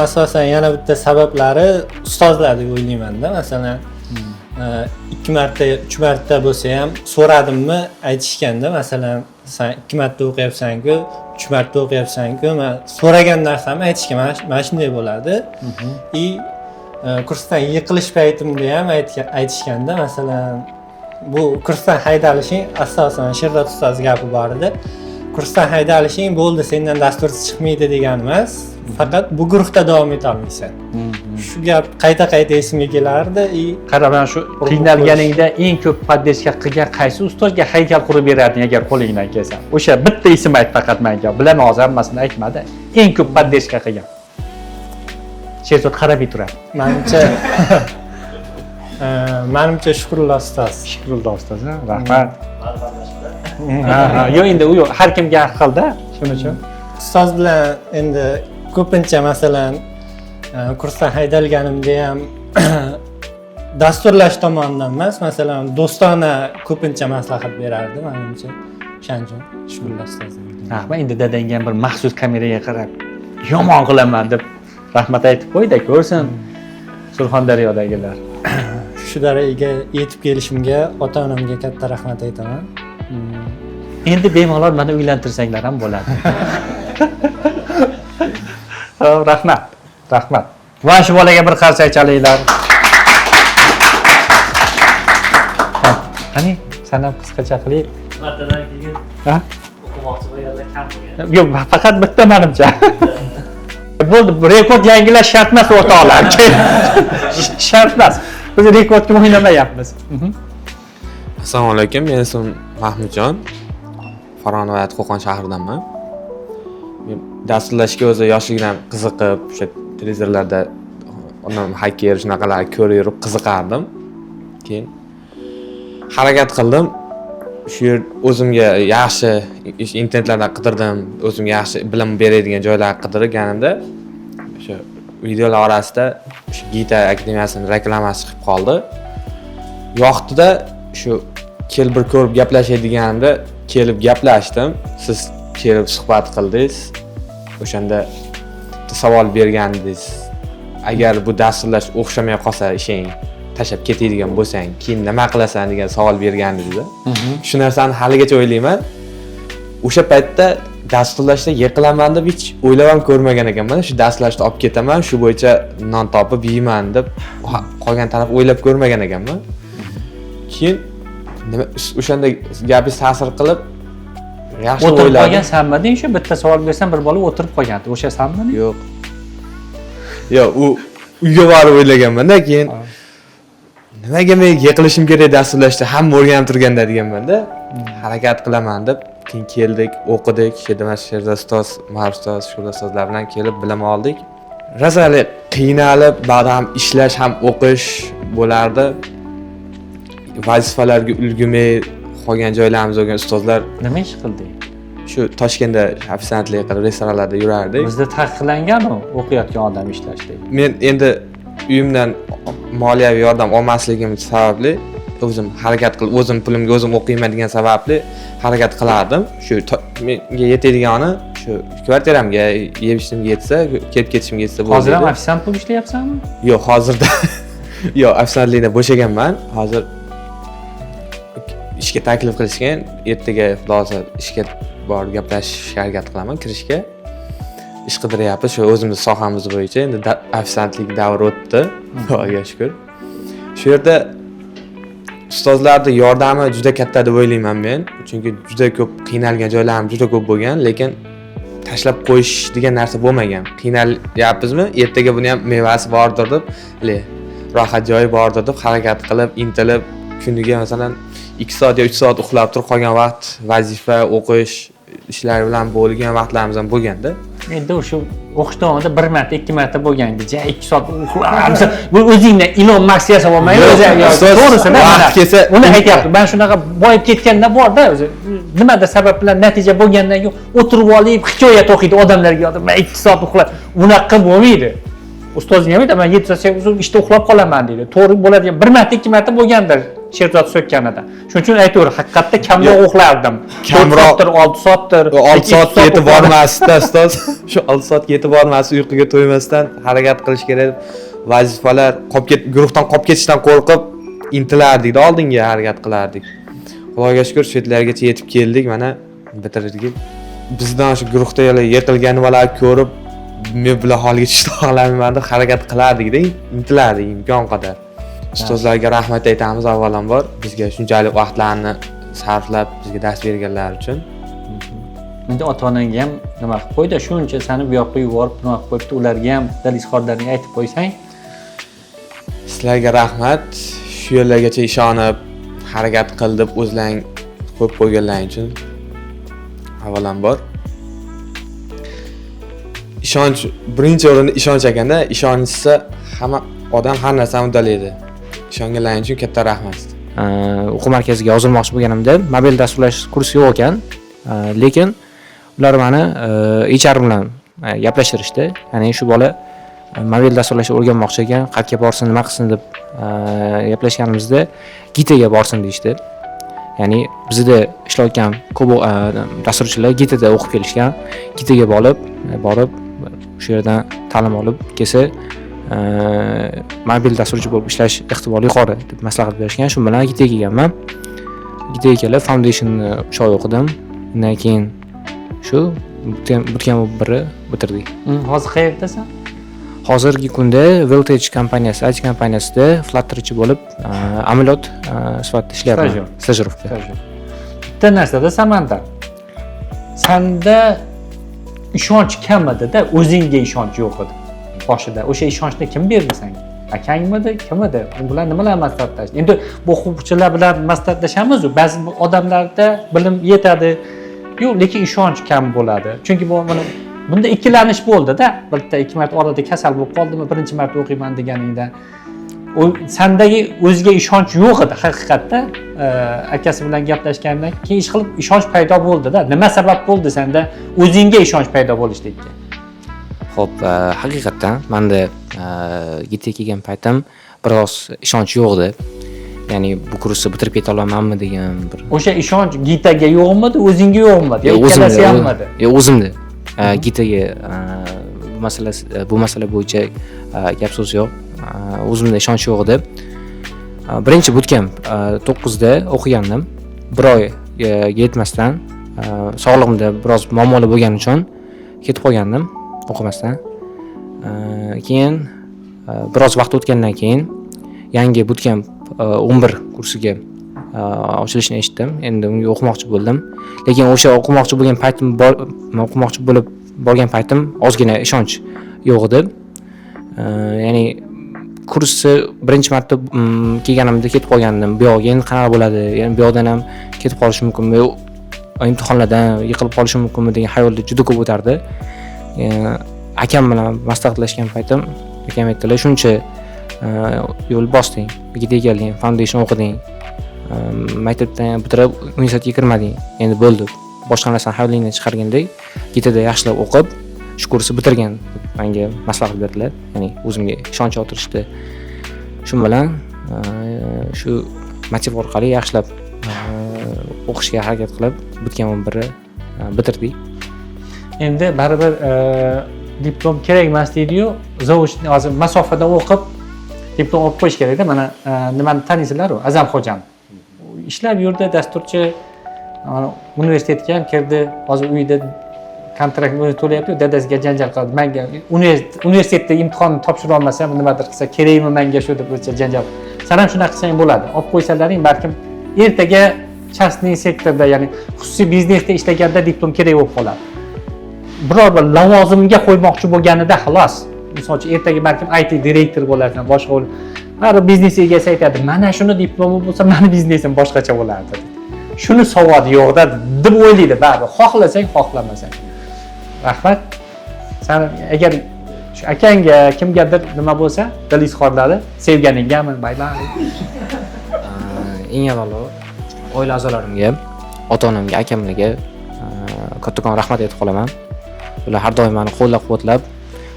Asosan yana bitta sabablari ustozlar deb o'ylayman-da. Masalan, 2 marta, 3 marta bo'lsa ham so'radimmi aytishganda, masalan, sen 2 marta o'qiyapsan-ku, 3 marta o'qiyapsan-ku, men so'ragan narsamni aytishgan, mana shunday bo'ladi. Kursdan yiqilish paytimda ham aytishganda, masalan, bu kursdan haydalishing asosan Sherzod ustoz gapi bor edi. Kursdan haydalishing bo'ldi, sendan dasturchi chiqmaydi degani emas, faqat bu guruhda davom eta olmaysan. Shu gap qayta-qayta esimga kelardi. Qara, mana shu qiynalganingda eng ko'p podдержка qilgan qaysi ustozga haykal qurib berarding agar qo'lingdan kelsa? O'sha bitta ism ayt faqat menga. Bilaman, hozir hammasini aytmadi. Eng ko'p podдержка qilgan. Sherzod qarab turadi. Menimcha menimcha Shukrullo ustoz. Shukrullo ustoz, rahmat. Ha, yo'q, endi u yo'q, har kimga har xilda, shuning uchun. Ustoz bilan endi ko'pincha masalan kursdan haydalganimda ham dasturlash tomonidan emas, masalan, do'stona ko'pincha maslahat berardi menimcha. O'shaning uchun Shukrullo ustoz. Rahmat, endi dadangga ham bir maxsus kameraga qarab yomon qilaman deb rahmat aytib qo'y-da, ko'rsin Surxondaryodagilar. Shu darajaga yetib kelishimga ota-onamga katta rahmat aytaman. Endi bemalol meni uylantirsanglar ham bo'ladi. Rahmat, rahmat. Va shu bolaga bir qarsak chalinglar. Qani, sen ham qisqacha qiling. Martadan keyin o'qimoqchi bo'lganlar kam bo'lgan. Yo'q, faqat bitta menimcha. Bo'ldi, rekord yangilash shart emas o'rtoqlar. Shart emas. Biz rekordga o'ynamayapmiz. Assalomu alaykum, men ismim Mahmudjon. Farg'ona viloyati Qo'qon shahridanman. Men dasturlashga o'zi yoshligidan qiziqib, o'sha televizorlarda hacker shunaqalar ko'rib yurib qiziqardim. Keyin harakat qildim. Shu yer o'zimga yaxshi internetlardan qidirdim, o'zimga yaxshi bilim beradigan joylarni qidirganimda o'sha videolar orasida o'sha Gita akademiyasining reklamasi chiqib qoldi. Yoqdida shu kelib bir ko'rib gaplashay deganimda kelib gaplashdim. Siz kelib suhbat qildingiz. O'shanda savol bergandingiz. Agar bu dasturlash o'xshamay qolsa ishing tashlab ketadigan bo'lsang, keyin nima qilasan degan savol bergandingizda. Shu narsani haligacha o'ylayman. O'sha paytda dasturlashda yiqilaman deb hech o'ylab ham ko'rmagan ekanman. Shu dasturlashni olib ketaman, shu bo'yicha non topib yeyman deb qolgan taraf o'ylab ko'rmagan ekanman. Keyin nima o'shanda gapingiz ta'sir qilib yaxshi o'tirib o'yladim. Qolgan sanmiding shu bitta savol bersam bir bola o'tirib qolgandi. O'sha sanmiding? Yo'q. Yo'q, u uyga borib o'ylaganman-da, keyin nimaga men yiqilishim kerak dasturlashda, hamma o'rganib turganda deganman-da. Harakat qilaman deb keyin keldik, o'qidik. Sherzod ustoz, Ma'ruf ustoz, Shukrullo ustozlar bilan kelib bilim oldik. Rosa qiynalib, ba'da ham ishlash ham o'qish bo'lardi. Vazifalarga ulgurmay qolgan joylarimiz bo'lgan ustozlar. Nima ish qildik? Shu Toshkentda ofitsiantlik qilib restoranlarda yurardik. Bizda taqiqlangan u o'qiyotgan odam ishlashlik. Men endi uyimdan moliyaviy yordam olmasligim sababli O'zim harakat qilib, o'zim pulimga o'zim o'qiyman degan sababli harakat qilardim. Shu menga yetadigani shu kvartiramga, yeb ichishimga yetsa, kelib ketishimga yetsa bo'ldi. Hozir ham ofitsiant bo'lib ishlayapsanmi? Yo'q, hozirda yo'q, ofitsiantlikdan bo'shaganman. Hozir ishga taklif qilishgan. Ertaga xudo xohlasa ishga borib gaplashishga harakat qilaman, kirishga. Ish qidiryapmiz shu o'zimiz sohamiz bo'yicha. Endi ofitsiantlik davri o'tdi, Xudoga shukur. Shu yerda ustozlarni yordami juda katta deb o'ylayman men. Chunki juda ko'p qiynalgan joylarim juda ko'p bo'lgan, lekin tashlab qo'yish degan narsa bo'lmagan. Qiynalyapmizmi, ertaga buni ham mevasi bordir deb, rohat joyi bordir deb harakat qilib, intilib, kuniga masalan 2 soat yo 3 soat uxlab turib, qolgan vaqt vazifa, o'qish ishlari bilan bo'lgan vaqtlarimiz ham bo'lganda. Endi o'sha o'qish davomida 1 marta, 2 marta bo'lganda, ja 2 soat uxlab, bu o'zingdan Ilon Mask yasab olmaydi o'zi. To'g'risi, vaqt kelsa uni aytyapti. Men shunaqa boyib ketganda borda o'zi nimadir sabab bilan natija bo'lgandan keyin o'tirib olib hikoya to'qiydi odamlarga, men 2 soat uxlab, unaqa bo'lmaydi. Ustozing ham aytadi, men 7 soat ishda uxlab qolaman deydi. To'g'ri bo'ladigan 1 marta, 2 marta bo'lgandir Sherzod so'kkanida. Shuning uchun aytaver, haqiqatda kamroq uxlardim. Kamroq 6 soatdir, 6 soatga yetib bormasdi ustoz. Shu 6 soatga yetib bormasdi, uyquga to'ymasdan harakat qilish kerak. Vazifalar qolib guruhdan qolib ketishdan qo'rqib intilardik, oldinga harakat qilardik. Xudoga shukur, shu yerlargacha yetib keldik, mana bitirdik. Bizdan shu guruhda yiqilgan nimalar ko'rib, men bular holiga tushishni xohlamayman deb harakat qilardik-da, intilardik imkon qadar. Ustozlarga rahmat aytamiz avvalambor, bizga shunchalik vaqtlarni sarflab bizga dars berganlari uchun. Endi ota-onangga ham nima qilib qo'ydi, shuncha seni bu yoqqa yuborib nima qilib qo'yibdi, ularga ham dil izhorlaringni aytib qo'ysang. Sizlarga rahmat, shu yerlargacha ishonib harakat qil deb o'zlaring qo'yib qo'yganlaring uchun avvalambor. Ishonch birinchi o'rinda ishonch ekanda, ishonchsa hamma odam har narsani uddalaydi. Ishonganlaring uchun katta rahmat. O'quv markaziga yozilmoqchi bo'lganimda mobil dasturlash kursi yo'q ekan, lekin ular meni HR bilan gaplashtirishdi. Ya'ni shu bola mobil dasturlashni o'rganmoqchi ekan, qayerga borsin, nima qilsin deb gaplashganimizda Gitaga borsin deyishdi. Ya'ni bizda ishlayotgan ko'p dasturchilar Gitada o'qib kelishgan. Gitaga borib o'sha yerdan ta'lim olib kelsa, mobil dasturchi bo'lib ishlash ehtimoli yuqori deb maslahat berishgan. Shu bilan Gitaga kelganman. Gitaga kelib foundationni 3 oy o'qidim. Undan keyin shu bootcamp 1 bitirdik. Hozir qayerdasan? Hozirgi kunda Voltage kompaniyasi, IT kompaniyasida flutterchi bo'lib, amaliyot sifatida ishlayapman. Stajirovka. Bitta narsada Samandar. Senda ishonch kam edi-da, o'zingga ishonch yo'q edi boshida. O'sha ishonchni kim berdi senga? Akangmidi, kim edi? U bilan nimalar maslahatlashdi? Endi bu o'quvchilar bilan maslahatlashamiz-u, ba'zi odamlarda bilim yetadi, yo'q, lekin ishonch kam bo'ladi. Chunki bu mana bunda ikkilanish bo'ldi-da. Bitta ikki marta orada kasal bo'lib qoldimi, birinchi marta o'qiyman deganingda. U sendagi o'ziga ishonch yo'q edi haqiqatda. Akasi bilan gaplashgandan keyin ish qilib ishonch paydo bo'ldi-da. Nima sabab bo'ldi senda o'zingga ishonch paydo bo'lishlikka? Xo'p, haqiqatdan menda Gitaga kelgan paytim biroz ishonch yo'q edi. Ya'ni bu kursni bitirib keta olamanmi degan bir. O'sha ishonch Gitaga yo'qmidi, o'zingga yo'qmidi? Ikkalasi hammidi? Yo'q, o'zimda. Gitaga bu masala bo'yicha gap so'z yo'q. O'zimda ishonch yo'q edi. Birinchi bootcamp 9da o'qigandim. Bir oy yetmasdan sog'lig'imda biroz muammolar bo'lgani uchun ketib qolgandim o'qimasdan. Keyin biroz vaqt o'tgandan keyin yangi bootcamp 11 kursiga ochilishini eshitdim. Endi unga o'qimoqchi bo'ldim. Lekin o'sha o'qimoqchi bo'lgan paytim o'qimoqchi bo'lib borgan paytim ozgina ishonch yo'q edi. Ya'ni kursni birinchi marta kelganimda ketib qolgandim. Bu yoqga endi qanaqa bo'ladi? Ya'ni bu yoqdan ham ketib qolishim mumkinmi? Imtihonlardan yiqilib qolishim mumkinmi degan xayolda juda ko'p o'tardi. Akam bilan maslahatlashgan paytim akam aytdilar, shuncha yo'l bosding, Gitaga kelding, foundation o'qiding, maktabdan bitirib universitetga kirmading, endi bo'ldi, boshqa narsani xayolingdan chiqargandek Gitada yaxshilab o'qib shu kursni bitirgan deb menga maslahat berdilar. Ya'ni o'zimga ishonch orttirishdi. Shu bilan shu Motiv orqali yaxshilab o'qishga harakat qilib, bootcamp 11ni bitirdik. Endi baribir diplom kerak emas deydiyu, заочный hozir masofadan o'qib diplom olib qo'yish kerakda. Mana nimani taniysizlar-u, Azam Xo'jani. Ishlab yurdi, dasturchi, universitetga ham kirdi, hozir uyda kontrakt o'zi to'layapti, dadasiga janjal qiladi. Menga universitetda imtihon topshira olmasam, nimadir qilsa kerakmi menga shu deb o'zicha janjal. San ham shunaqa qilsang bo'ladi. Olib qo'ysalaring, balkim ertaga частный sektorda, ya'ni xususiy biznesda ishlaganda diplom kerak bo'lib qoladi. Biror bir lavozimga qo'ymoqchi bo'lganida xolos. Misol uchun, ertaga balkim IT direktor bo'larsan, boshqa bo'lib. Har biznes egasi aytadi, mana shuni diplomi bo'lsa, mani biznesim boshqacha bo'lardi. Shuni savodi yo'qda deb o'ylaydi baribir, xohlasang, xohlamasang. Rahmat. San agar shu akangga kimgadir nima bo'lsa, dil izhorlari, sevganingami, bay bay. Eng avvalo oila a'zolarimga, ota-onamga, akamlarga kattakon rahmat aytib qolaman. Ular har doim meni qo'llab-quvvatlab,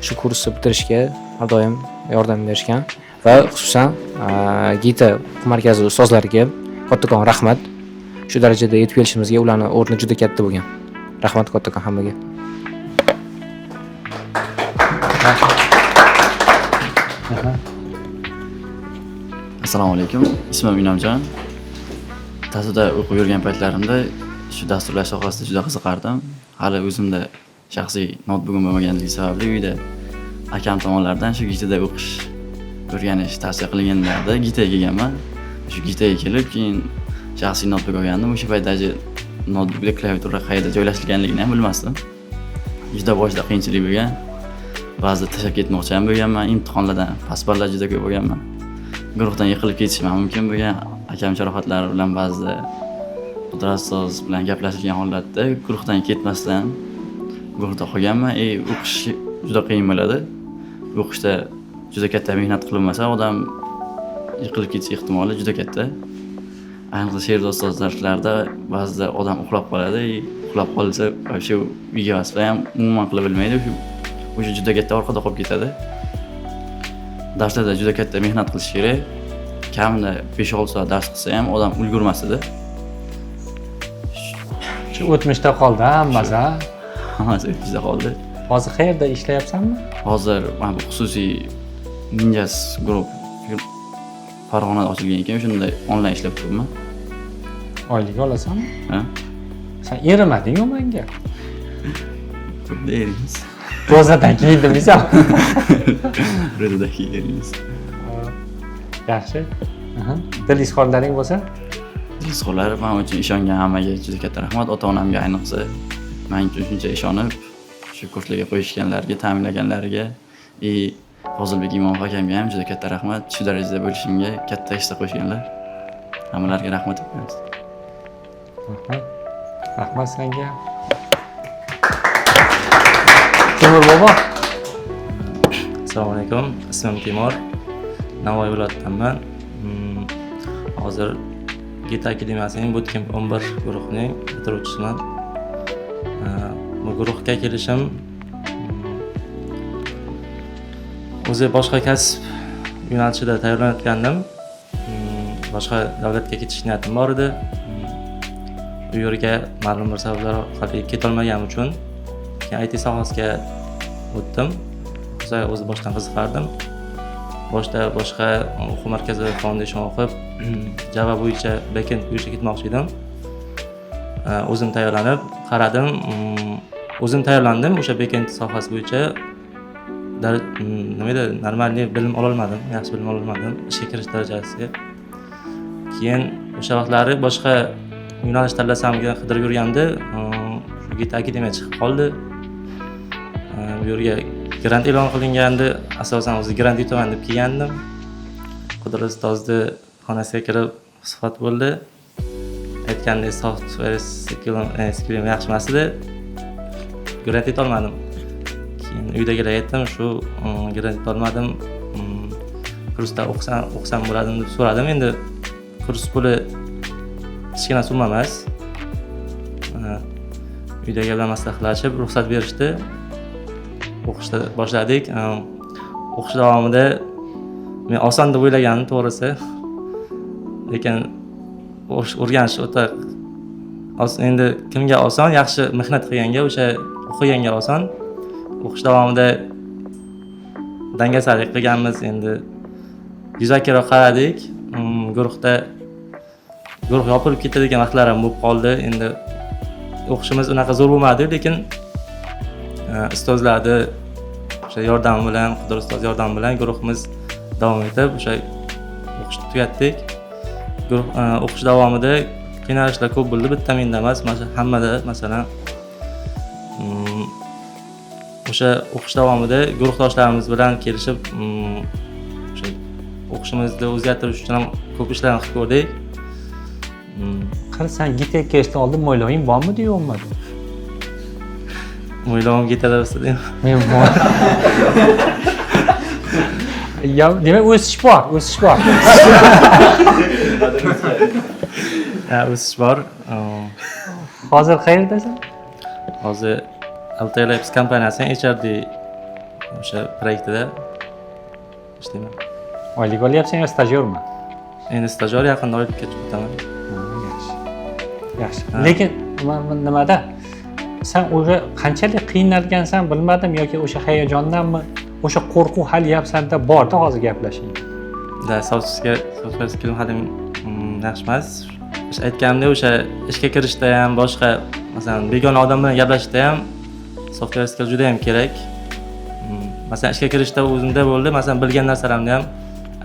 shu kursni bitirishga har doim yordam berishgan va xususan Gita o'quv markazi ustozlariga kattakon rahmat. Shu darajada yetib kelishimizga ularning o'rni juda katta bo'lgan. Rahmat kattakon hammaga. Assalomu alaykum. Ismim Inomjon. TASUda o'qib yurgan paytlarimda shu dasturlash sohasida juda qiziqardim. Hali o'zimda shaxsiy noutbukim bo'lmaganligi sababli uyda akam tomonlaridan shu Gitada o'qish, o'rganish tavsiya qilinganlarida Gitaga kelganman. Shu Gitaga kelib, keyin shaxsiy noutbuk olgandim. O'sha paytdagi noutbukda klaviatura qayerda joylashganligini ham bilmasdim. Juda boshida qiyinchilik bo'lgan. Ba'zida tashlab ketmoqchi ham bo'lganman, imtihonlardan past ballar juda ko'p bo'lganman. Guruhdan yiqilib ketishim ham mumkin bo'lgan. Akam jarohatlari bilan ba'zida Qudrat ustoz bilan gaplashilgan holatda guruhdan ketmasdan guruhda qolganman. O'qish juda qiyin bo'ladi. O'qishda juda katta mehnat qilinmasa odam yiqilib ketish ehtimoli juda katta. Ayniqsa Sherzod ustoz darslarida ba'zida odam uxlab qoladi, uxlab qolsa вообще uyga vazifa ham umuman qila bilmaydi. O'sha juda katta orqada qolib ketadi. Darslarda juda katta mehnat qilish kerak. Kamida 5-6 soat dars qilsa ham odam ulgurmas edi. Shu o'tmishda qoldi hammasi, ha? Hammasi o'tmishda qoldi. Hozir qayerda ishlayapsanmi? Hozir mana bu xususiy Ninjas Group Farg'onada ochilgan ekan, shunda onlayn ishlab turibman. Oylik olasanmi? Ha? Sen erimading-ku menga. Bunda eriymiz. Ro'zadan keyin demaysan. Ro'zadan keyin eriymiz. Yaxshi. Dil izhorlaring bo'lsa? Dil izhorlari men uchun ishongan hammaga juda katta rahmat. Ota-onamga ayniqsa men uchun shuncha ishonib, shu kurslarga qo'yishganlariga, ta'minlaganlariga, Fozilbek Imomov akamga ham juda katta rahmat. Shu darajada bo'lishimga katta hissa qo'shganlar. Hammalariga rahmat aytamiz. Rahmat. Rahmat senga. Temur bobo. Assalomu alaykum. Ismim Temur. Navoiy viloyatidanman. Hozir Gita akademiyasining Bootcamp 11 guruhining bitiruvchisiman. Bu guruhga kelishim o'zi boshqa kasb yo'nalishida tayyorlanayotgandim. Boshqa davlatga ketish niyatim bor edi. U yerga ma'lum bir sabablar orqali ketolmaganim uchun keyin IT sohasiga o'tdim. O'zi boshdan qiziqardim. Boshda boshqa o'quv markazi foundation o'qib, Java bo'yicha, backend bo'yicha ketmoqchi edim. O'zim tayyorlanib qaradim. O'zim tayyorlandim o'sha backend sohasi bo'yicha. Nima edi, normalniy bilim ololmadim, yaxshi bilim ololmadim ishga kirish darajasiga. Keyin o'sha vaqtlari boshqa yo'nalish tanlasam qidirib yurganda, shu Gita akademiya chiqib qoldi. Bu yerga grant e'lon qilingandi, asosan o'zi grant yutaman deb kelgandim. Qudrat ustozni xonasiga kirib suhbat bo'ldi. Aytgandek software skillim yaxshi emas edi. Grant yutolmadim. Keyin uydagilarga aytdim, shu grant yutolmadim. Kursda o'qisam bo'ladimi deb so'radim. Endi kurs puli kichkina summa emas. Uydagilar bilan maslahatlashib ruxsat berishdi. O'qishni boshladik. O'qish davomida men oson deb o'ylagandim to'g'risi. Lekin O'rganish o'ta endi kimga oson, yaxshi mehnat qilganga, o'sha o'qiganga oson. O'qish davomida dangasalik qilganmiz, endi yuzakiroq qaradik. Guruhda guruh yopilib ketadigan vaqtlar ham bo'lib qoldi. Endi o'qishimiz unaqa zo'r bo'lmadi, lekin ustozlarni o'sha yordami bilan, Qudir ustoz yordami bilan guruhimiz davom etib, o'sha o'qishni tugatdik. Guruh o'qish davomida qiynalishlar ko'p bo'ldi, bitta menda emas, mana hammada. Masalan, o'sha o'qish davomida guruhdoshlarimiz bilan kelishib, o'sha o'qishimizni o'zgartirish uchun ham ko'p ishlarni qilib ko'rdik. Qara, san Gitega kelishdan oldin mo'yloving bormidi, yo'qmidi? Mo'ylovim ketadi. Men bor. Ya, demak o'sish bor, o'sish bor. Ha, o'sish bor. Hozir qayerdasan? Hozir Altair Labs kompaniyasining HRD o'sha proyektida ishlayman. Oylik olyapsan yo stajyormi? Endi stajyor, yaqinda oylikka chiqib ketaman. Yaxshi. Yaxshi. Lekin nimada? Sen o'sha qanchalik qiynalgansan bilmadim, yoki o'sha hayajondanmi, o'sha qo'rquv hali ham senda borda hozir gaplashing. Da, soft skill hali yaxshi emas. O'sha aytganimdek, o'sha ishga kirishda ham, boshqa, masalan, begona odam bilan gaplashishda ham software skill juda ham kerak. Masalan, ishga kirishda o'zimda bo'ldi, masalan, bilgan narsalarimni ham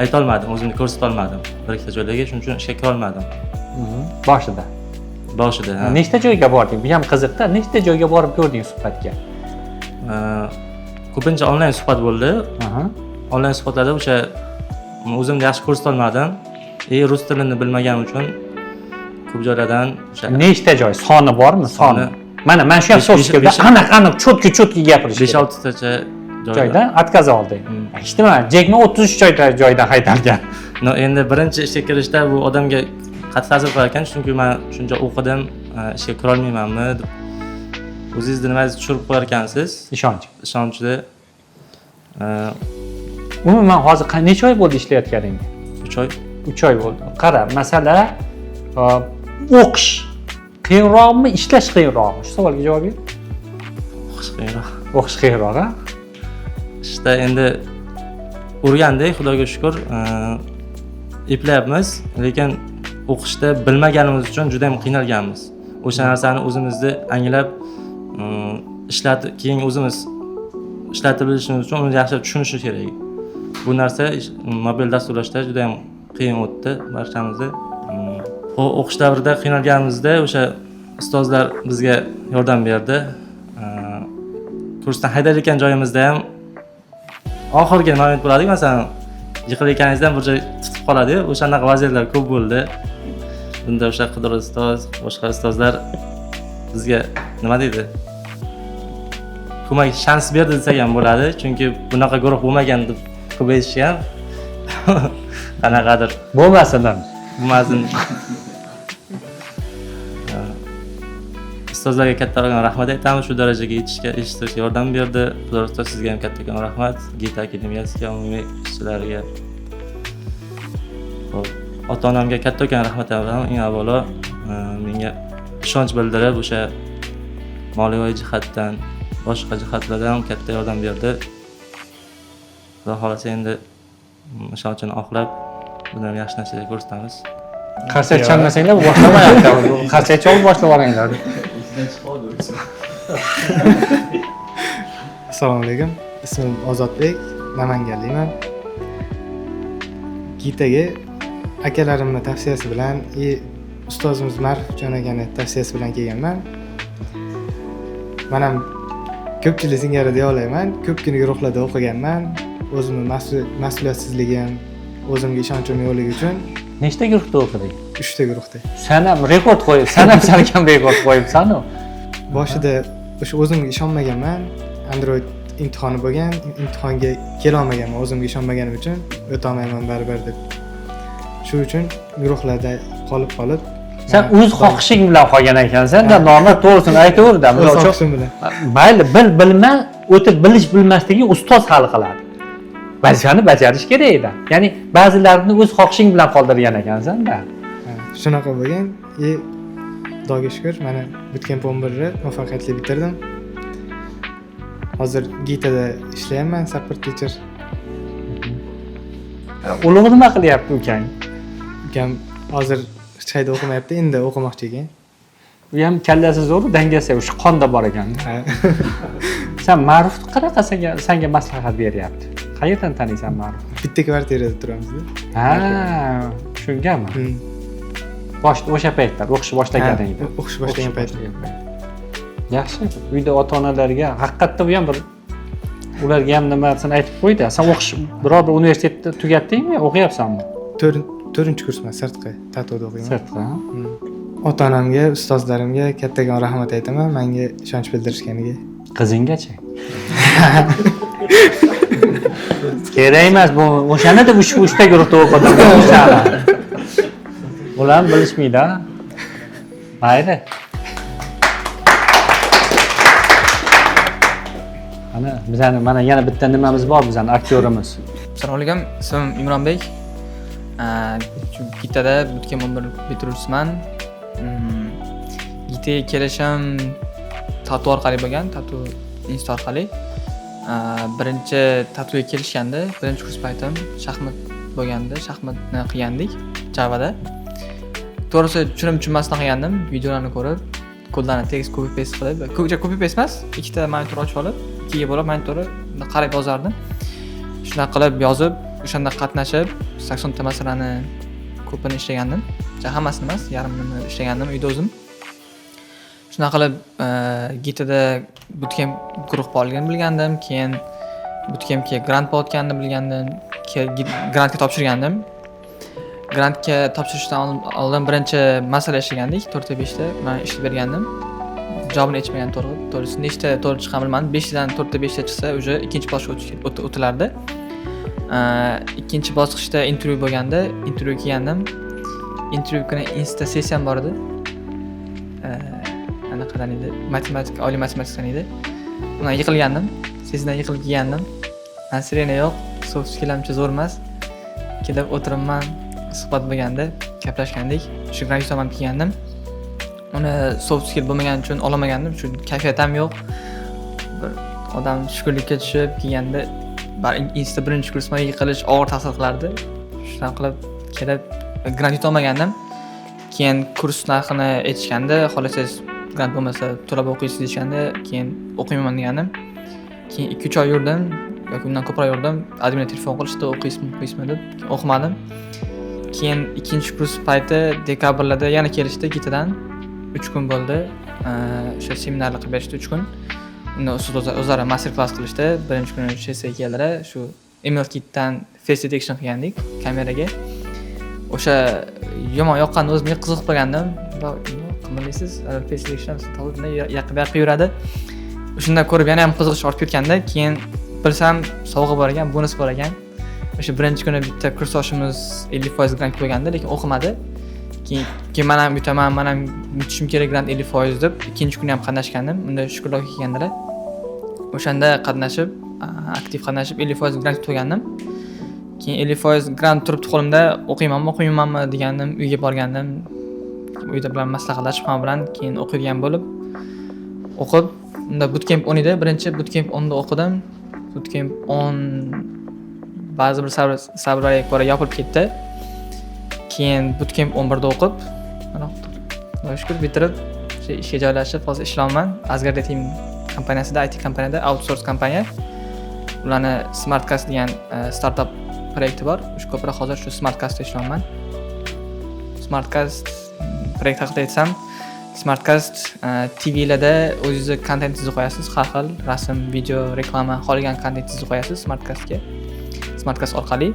ayta olmadim, o'zimni ko'rsata olmadim bir ikkita joylarga, shuning uchun ishga kira olmadim. Boshida. Boshida. Nechta joyga bording? Bu ham qiziqda, nechta joyga borib ko'rding suhbatga? Ko'pincha onlayn suhbat bo'ldi. Onlayn suhbatlarda o'sha o'zimni yaxshi ko'rsata olmadim. Rus tilini bilmaganim uchun ko'p joylardan o'sha. Nechta joy? Soni bormi? Soni. Mana shu ham soft skillda aniq cho'tki gapirish kerak. 5-6 tacha joydan otkaza olding. Hech nima, Jekma 33 joydan haydalgan. No, endi birinchi ishga kirishda bu odamga qattiq ta'sir qilar ekan, chunki men shuncha o'qidim, ishga kira olmaymanmi deb o'zingizni nimangizni tushirib qo'yar ekansiz. Ishonch. Ishonchda. Umuman hozir necha oy bo'ldi ishlayotganingga? 3 oy. 3 oy bo'ldi. Qara, masala o'qish qiyinroqmi, ishlash qiyinroqmi? Shu savolga javob ber. O'qish qiyinroq. O'qish qiyinroq, ha? Ishda endi o'rgandik, Xudoga shukr, eplayapmiz, lekin o'qishda bilmaganimiz uchun juda ham qiynalganmiz. O'sha narsani o'zimizni anglab, ishlatib, keyin o'zimiz ishlatib bilishimiz uchun uni yaxshi tushunishimiz kerak. Bu narsa mobil dasturlashda juda ham qiyin o'tdi barchamizda. O'qish davrida qiynalganimizda o'sha ustozlar bizga yordam berdi. Kursdan haydalayotgan joyimizda ham oxirgi moment bo'ladi, masalan, yiqilayotganingizdan bir joy tutib qoladi-yu, o'shanaqa vaziyatlar ko'p bo'ldi. Bunda o'sha Qidir ustoz, boshqa ustozlar bizga nima deydi? Ko'mak, shans berdi desak ham bo'ladi, chunki bunaqa guruh bo'lmagan deb ko'p aytishgan. Qanaqadir bo'lmasin ham. Bo'lmasin. Ustozlarga kattakon rahmat aytamiz, shu darajaga yetishga, yetishtirishga yordam berdi. Xudo ustoz, sizga ham kattakon rahmat. Gita akademiyasiga, umumiy ishchilariga. Xo'p, ota-onamga kattakon rahmat aytaman. Eng avvalo menga ishonch bildirib, o'sha moliyaviy jihatdan, boshqa jihatlardan ham katta yordam berdi. Xudo xolasa endi ishonchini oqlab, bundan yaxshi natijalar ko'rsatamiz. Qarsak chalmasanglar bu boshlamayapti. Qarsak chalib boshlab yuboringlar. Assalomu alaykum. Ismim Ozodbek, Namanganlikman. Gitaga akalarimning tavsiyasi bilan ustozimiz Ma'rifjon akani tavsiyasi bilan kelganman. Men ham ko'pchilik singari deya olaman, ko'pgina guruhlarda o'qiganman. O'zimni mas'uliyatsizligim, o'zimga ishonchim yo'qligi uchun. Nechta guruhda o'qiding? 3 ta guruhda. Sen ham rekord qo'yib, sen ham salkam rekord qo'yibsan-u. Boshida o'sha o'zimga ishonmaganman. Android imtihoni bo'lgan, imtihonga kela olmaganman, o'zimga ishonmaganim uchun o'ta olmayman baribir deb. Shu uchun guruhlarda qolib sen o'z xohishing bilan qolgan ekansan-da, nomard, to'g'risini aytaver-da. O'z xohishim bilan. Mayli, bilma, o'tib bilish bilmasligi ustoz hal qiladi. Vazifani bajarish kerak edi. Ya'ni ba'zilarini o'z xohishing bilan qoldirgan ekansan-da. Shunaqa bo'lgan. И Xudoga shukur, mana bootcamp 11ni muvaffaqiyatli bitirdim. Hozir Gitada ishlayapman, support teacher. Ulug' nima qilyapti ukang? Ukam hozir hech qayerda o'qimayapti, endi o'qimoqchi ekan. U ham kallasi zo'r, dangasa, o'sha qonda bor ekan. Ha. San Ma'ruf qanaqa senga maslahat beryapti? Qayerdan taniysan Ma'rufni? Bitta kvartirada turamizda. Ha, shungami? Boshda o'sha paytlar o'qishni boshlaganingda. Ha, o'qish boshlagan paytim. Yaxshi. Uyda ota-onalarga haqiqatda bu ham bir ularga ham nimasini aytib qo'ydi. Sen o'qish biror bir universitetda tugatdingmi, o'qiyapsanmi? To'rtinchi kursman, sirtqi TATUda o'qiyman. Sirtqi, ha? Ota-onamga, ustozlarimga kattakon rahmat aytaman, menga ishonch bildirishganiga. Qizinggachi? Kerak emas bu, o'shani deb uchta guruhda o'qidim, o'shani. Ular ham bilishmaydi, ha? Mayli. Ana bizani mana yana bitta nimamiz bor, bizani aktyorimiz. Assalomu alaykum, ismim Imronbek. Shu Gitada bootcamp 11 bitiruvchisiman. Gitaga kelishim tatu orqali bo'lgan, tatu insta orqali. Birinchi tatuga kelishganda, birinchi kurs paytim shaxmat bo'lganda, shaxmatni qilgandik Javada. To'g'risi tushunib tushunmasdan qilgandim, videolarni ko'rib, kodlarni tekst copy paste qilib, copy paste emas, ikkita monitor ochib olib, ikkiga bo'lib monitorni qarab yozardim. Shunaqa qilib yozib, o'shanda qatnashib, 80 ta masalani ko'pini ishlagandim. Hammasini emas, yarmini ishlagandim uyda o'zim. Shunaqa qilib Gitada bootcamp guruh borligini bilgandim, keyin bootcampga grant bo'layotganini bilgandim, grantga topshirgandim. Grantga topshirishdan oldin birinchi masala ishlagandik, 4 ta 5 ta ularni ishlab bergandim. Javobini aytmagan to'g'ri, to'g'risi nechta to'g'ri chiqqan bilmadim. 5 tadan 4 ta 5 ta chiqsa, уже ikkinchi bosqichga o'tilardi. Ikkinchi bosqichda intervyu bo'lganda, intervyu kelgandim. Intervyu kuni insta sessiyam bor edi. Anaqadan edi, matematika, oliy matematikadan edi. Undan yiqilgandim, sessiyadan yiqilib kelgandim. Nasrena yo'q, soft skill amcha zo'r emas. Kelib o'tiribman, suhbat bo'lganda gaplashgandik. Shu grant yutaman kelgandim. Uni soft skill bo'lmagani uchun olamagandim, shu kayfiyat ham yo'q. Bir odam tushkunlikka tushib kelganda, insta birinchi kursma yiqilish og'ir ta'sir qilardi. Shunaqa qilib kelib grant yutolmagandim. Keyin kurs narxini aytishganda, xohlasangiz grant bo'lmasa to'lab o'qiysiz deyishganda, keyin o'qiyman degandim. Keyin 2-3 oy yurdim yoki undan ko'proq yurdim. Adminga telefon qilishdi, o'qiysizmi, o'qiysizmi deb. Keyin o'qimadim. Keyin ikkinchi kurs payti dekabrlarda yana kelishdi Gitadan. 3 kun bo'ldi. O'sha seminarlar qilib berishdi 3 kun. Unda ustoz o'zlari master klass qilishdi. Birinchi kuni sessiyaga keldilar. Shu ML Kitdan face detection qilgandik kameraga. O'sha yomon yoqqanda o'zimga qiziqib qolgandim. Qimirlaysiz, face detection yaqin bu yoqqa yuradi. Shundan ko'rib yana ham qiziqish ortib ketganda, keyin bilsam sovg'a bor ekan, bonus bor ekan. O'sha birinchi kuni bitta kursdoshimiz 50% grant qo'ygandi, lekin o'qimadi. Keyin men ham yutaman, men ham yutishim kerak grant 50% deb ikkinchi kuni ham qatnashgandim. Unda shukrlar kelgandilar. O'shanda qatnashib, aktiv qatnashib 50% grant qo'ygandim. Keyin 50% grant turibdi qo'limda, o'qiymanmi, o'qimaymanmi degandim, uyga borgandim. Uyda bilan maslahatlashib hamma bilan keyin o'qiydigan bo'lib o'qib, unda bootcamp 10 edi. Birinchi bootcamp 10 da o'qidim. Bootcamp 10 ba'zi bir sabablarga ko'ra yopilib ketdi. Keyin bootcamp 11 da o'qib, mana Xudoga shukr bitirib, o'sha ishga joylashib, hozir ishlayapman. Asgard Team kompaniyasida, IT kompaniyada, outsource kompaniya. Ularni Smartcast degan startup proyekti bor. O'sha ko'proq hozir shu Smartcastda ishlayapman. Smartcast proyekt haqida aytsam, Smartcast TVlarda o'zingizni kontentingizni qo'yasiz, har xil rasm, video, reklama, xohlagan kontentingizni qo'yasiz Smartcastga. Smartcast orqali,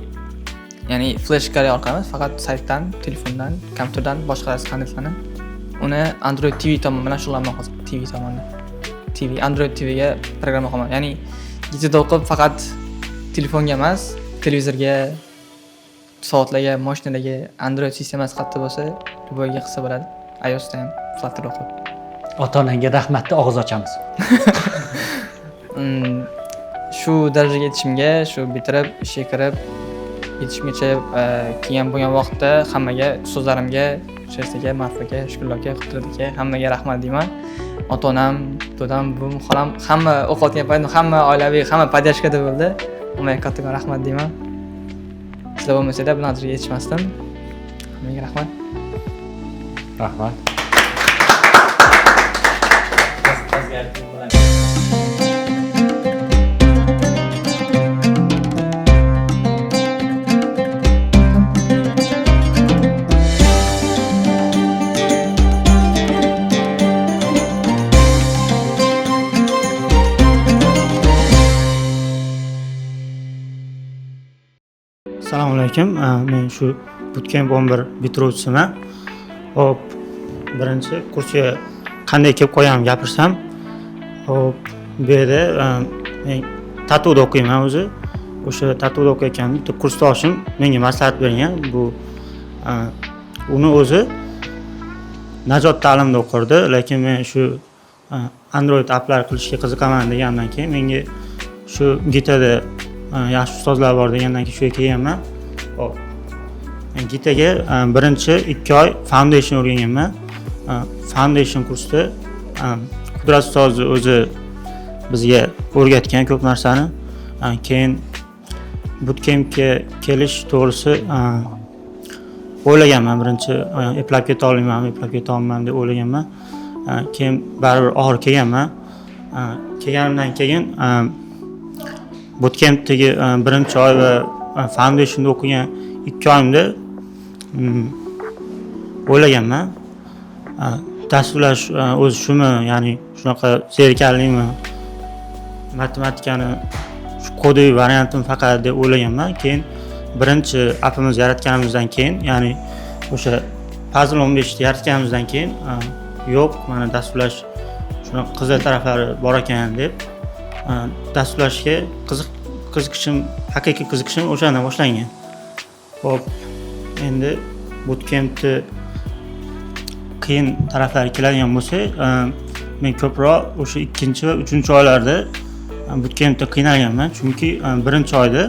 ya'ni fleshka orqali emas, faqat saytdan, telefondan, kompyuterdan boshqarasiz kontentlarni. Uni Android TV tomoni bilan shug'ullanman hozir, TV tomoni. TV, Android TVga programma qilaman. Ya'ni Gitada o'qib faqat telefonga emas, televizorga, soatlarga, mashinalarga Android sistemasi qayerda bo'lsa, любойga qilsa bo'ladi. iOSda ham Flutter o'qib. Ota-onangga rahmatni og'iz ochamiz. Shu darajaga yetishimga, shu bitirib, ishga kirib yetishimgacha kelgan bo'lgan vaqtda hammaga, ustozlarimga, Sherst aka, Ma'ruf aka, Shukurlo aka, Qudrat aka, hammaga rahmat deyman. Ota onam, dodam, buvim, xolam, hamma o'qiyotgan paytim hamma oilaviy, hamma поддержка da bo'ldi. Hammaga kattakon rahmat deyman. Sizlar bo'lmasanglar bu natijaga yetishmasdim. Hammaga rahmat. Rahmat. Assalomu alaykum. Men shu Bootcamp 11 bitiruvchisiman. Hop, birinchi kursga qanday kelib qolganimni gapirsam, hop, bu yerda men TATUda o'qiyman o'zi. O'sha TATUda o'qiyotganimda bitta kursdoshim menga maslahat bergan. Bu uni o'zi Najot ta'limida o'qirdi, lekin men shu Android applar qilishga qiziqaman degandan keyin menga shu Gitada yaxshi ustozlar bor degandan keyin shu yerga kelganman. Hop. Gitaga birinchi 2 oy foundation o'rganganman. Foundation kursida Qudrat ustoz o'zi bizga o'rgatgan ko'p narsani. Keyin bootcampga kelish to'g'risi o'ylaganman, birinchi eplab keta olmayman, eplab keta olmayman deb o'ylaganman. Keyin baribir oxiri kelganman. Kelganimdan keyin bootcampdagi birinchi oy va foundationda o'qigan 2 oyimda o'ylaganman. Dasturlash o'zi shumi, ya'ni shunaqa zerikarlimi, matematikani shu kodiy variantini faqat deb o'ylaganman. Keyin birinchi appimizni yaratganimizdan keyin, ya'ni o'sha Puzzle 15 ni yaratganimizdan keyin yo'q, mana dasturlash shunaqa qiziq taraflari bor ekan deb dasturlashga qiziqishim, haqiqiy qiziqishim o'shandan boshlangan. Xo'p, endi bootcampni qiyin taraflari keladigan bo'lsa, men ko'proq o'sha 2-chi va 3-chi oylarda bootcampda qiynalganman, chunki birinchi oyda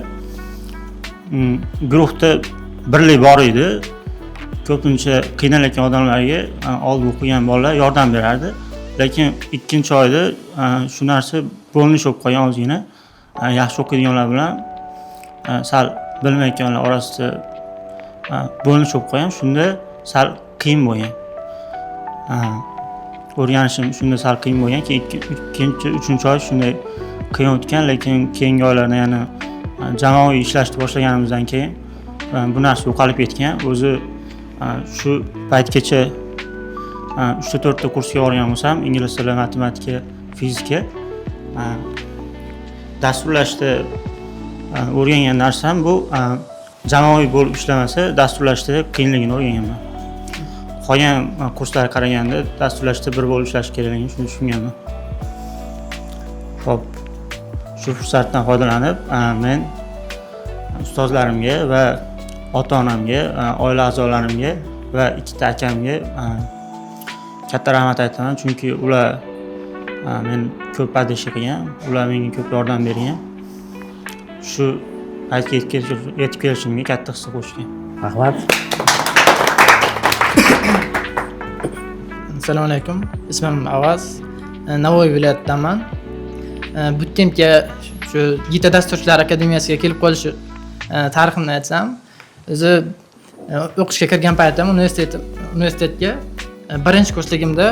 guruhda birlik bor edi. Ko'pincha qiynalayotgan odamlarga oldin o'qigan bolalar yordam berardi. Lekin 2-chi oyda shu narsa bo'linish bo'lib qolgan ozgina. Yaxshi o'qiydiganlar bilan sal bilmayotganlar orasida bo'linish bo'lib qolgan. Shunda sal qiyin bo'lgan. O'rganishim shunda sal qiyin bo'lgan. Keyin 2-chi, 3-chi oy shunday qiyin o'tgan, lekin keyingi oylarda yana jamoaviy ishlashni boshlaganimizdan keyin bu narsa yo'qolib ketgan. O'zi shu paytgacha 3-4 ta kursga borgan bo'lsam, ingliz tili, matematika, fizika, dasturlashda o'rgangan narsam bu jamoaviy bo'lib ishlamasa dasturlashda qiyinligini o'rganganman. Qolgan kurslarga qaraganda dasturlashda bir bo'lib ishlash kerakligini shuni tushunganman. Xo'p, shu fursatdan foydalanib men ustozlarimga va ota-onamga, oila a'zolarimga va ikkita akamga katta rahmat aytaman, chunki ular men ko'p поддержка qilgan, ular menga ko'p yordam bergan. Shu paytga yetib kelishimga katta hissa qo'shgan. Rahmat. Assalomu alaykum. Ismim Avaz. Navoiy viloyatidanman. Bootcampga shu Gita dasturchilar akademiyasiga kelib qolish tariximni aytsam, o'zi o'qishga kirgan paytim universitetga birinchi kursligimda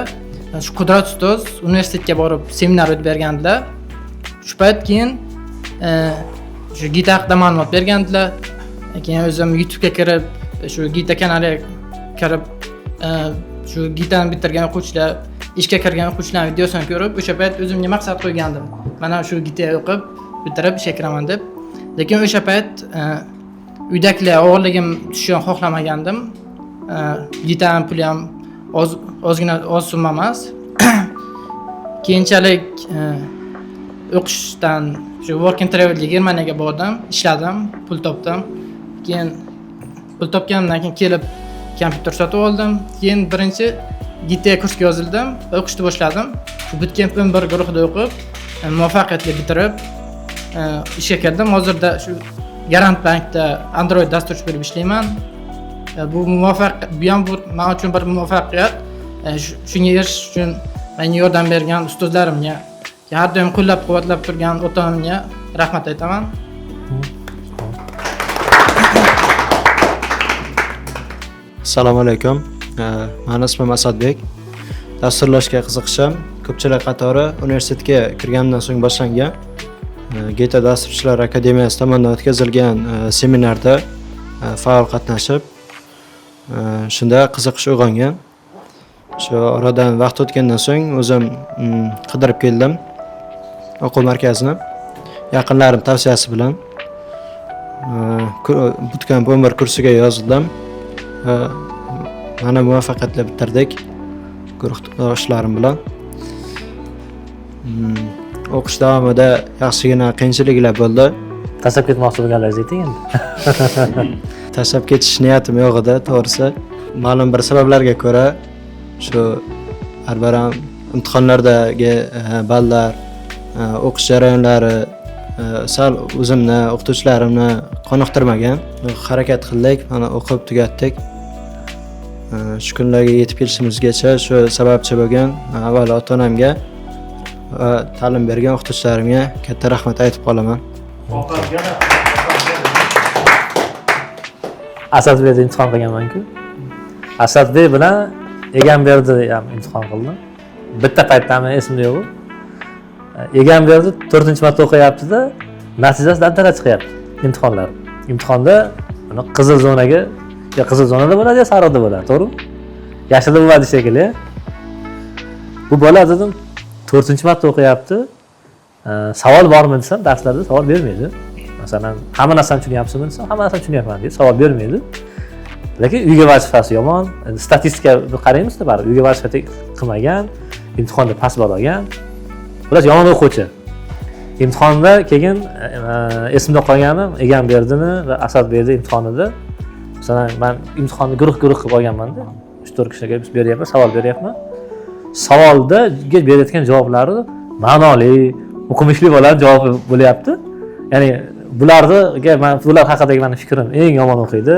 shu Qudrat ustoz universitetga borib seminar o'tib bergandilar. Shu payt keyin shu Gita haqida ma'lumot bergandilar. Keyin o'zim YouTube'ga kirib, shu Gita kanaliga kirib, shu Gitani bitirgan o'quvchilar, ishga kirgan o'quvchilarning videosini ko'rib, o'sha payt o'zimga maqsad qo'ygandim. Mana shu Gitaga o'qib, bitirib ishga kiraman deb. Lekin o'sha payt uydagilar og'irligim tushishini xohlamagandim. Gitani puli ham ozgina oz summa emas. Keyinchalik o'qishdan shu work and travelga Germaniyaga bordim, ishladim, pul topdim. Keyin pul topganimdan keyin kelib kompyuter sotib oldim. Keyin birinchi Gita kursga yozildim va o'qishni boshladim. Shu Bootcamp 11 guruhida o'qib, muvaffaqiyatli bitirib, ishga kirdim. Hozirda shu Garant bankda Android dasturchi bo'lib ishlayman. Bu bu ham men uchun bir muvaffaqiyat. Shunga erishish uchun menga yordam bergan ustozlarimga, har doim qo'llab-quvvatlab turgan ota-onamga rahmat aytaman. Assalomu alaykum. Meni ismim Asadbek. Dasturlashga qiziqishim ko'pchilik qatori universitetga kirganimdan so'ng boshlangan. Geta dasturchilar akademiyasi tomonidan o'tkazilgan seminarda faol qatnashib, shunda qiziqish uyg'ongan. Shu oradan vaqt o'tgandan so'ng o'zim qidirib keldim o'quv markazini. Yaqinlarim tavsiyasi bilan Bootcamp 11 kursiga yozildim. Mana muvaffaqiyatli bitirdik guruhdoshlarim bilan. O'qish davomida yaxshigina qiyinchiliklar bo'ldi. Tashlab ketmoqchi bo'lganlaringizni ayting endi. Tashlab ketish niyatim yo'q edi, to'g'risi. Ma'lum bir sabablarga ko'ra shu har bir imtihonlardagi ballar, o'qish jarayonlari sal o'zimni, o'qituvchilarimni qoniqtirmagan. Harakat qildik, mana o'qib tugatdik. Shu kunlarga yetib kelishimizgacha shu sababchi bo'lgan avvalo ota-onamga va ta'lim bergan o'qituvchilarimga katta rahmat aytib qolaman. Asadbekni imtihon qilganman-ku. Asadbek bilan Egamberdi ham imtihon qildim. Bitta paytdami esimda yo'q. Egamberdi 4-marta o'qiyapti-da, natijasi dabdala chiqyapti imtihonlar. Imtihonda uni qizil zonaga, yo qizil zonada bo'ladi, yo sariqda bo'ladi, to'g'rimi? Yashilda bo'ladi shekilli. Bu bola dedim 4-marta o'qiyapti. Savol bormi desam, darslarda savol bermaydi. Masalan, hamma narsani tushunyapsizmi desam, hamma narsani tushunyapman deydi, savol bermaydi. Lekin uyga vazifasi yomon. Statistika qaraymiz-da baribir uyga vazifa qilmagan, imtihonda past ball olgan. Xullas yomon o'quvchi. Imtihonda keyin esimda qolgani Egamberdini va Asadbekni imtihonida, masalan, men imtihonni guruh-guruh qilib olganman-da. 3-4 kishiga beryapman, savol beryapman. Savolda berayotgan javoblari ma'noli, o'qimishli bolalar javobi bo'lyapti. Ya'ni bularga men bular haqidagi meni fikrim eng yomon o'qiydi.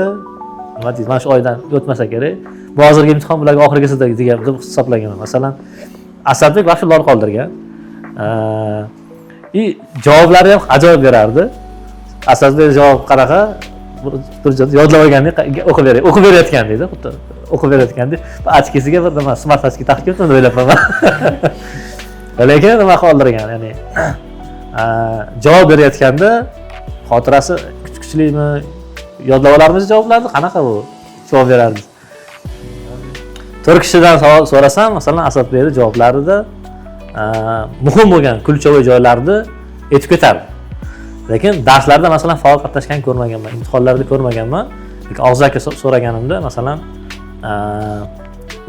Nima deydi, mana shu oydan o'tmasa kerak. Bu hozirgi imtihon bularga oxirgisi degan deb hisoblaganman. Masalan, Asadbek vaqti lol qoldirgan. Javoblari ham ajoyib berardi. Asadbek javob qanaqa? Bir joyda yodlab olgandek o'qib berayotgan deydi, xuddi o'qib berayotgandek. Ochkisiga bir nima smart ochki taqib ketdim deb o'ylabman. Lekin nima qoldirgan, ya'ni javob berayotganda xotirasi kuchlimi, yodlab olarmiz javoblarni, qanaqa bu javob berardi. 4 kishidan savol so'rasam, masalan, Asadbekning javoblarida muhim bo'lgan ключевой joylarni aytib ketardi. Lekin darslarda masalan faol qatnashgan ko'rmaganman, imtihonlarda ko'rmaganman. Lekin og'zaki so'raganimda masalan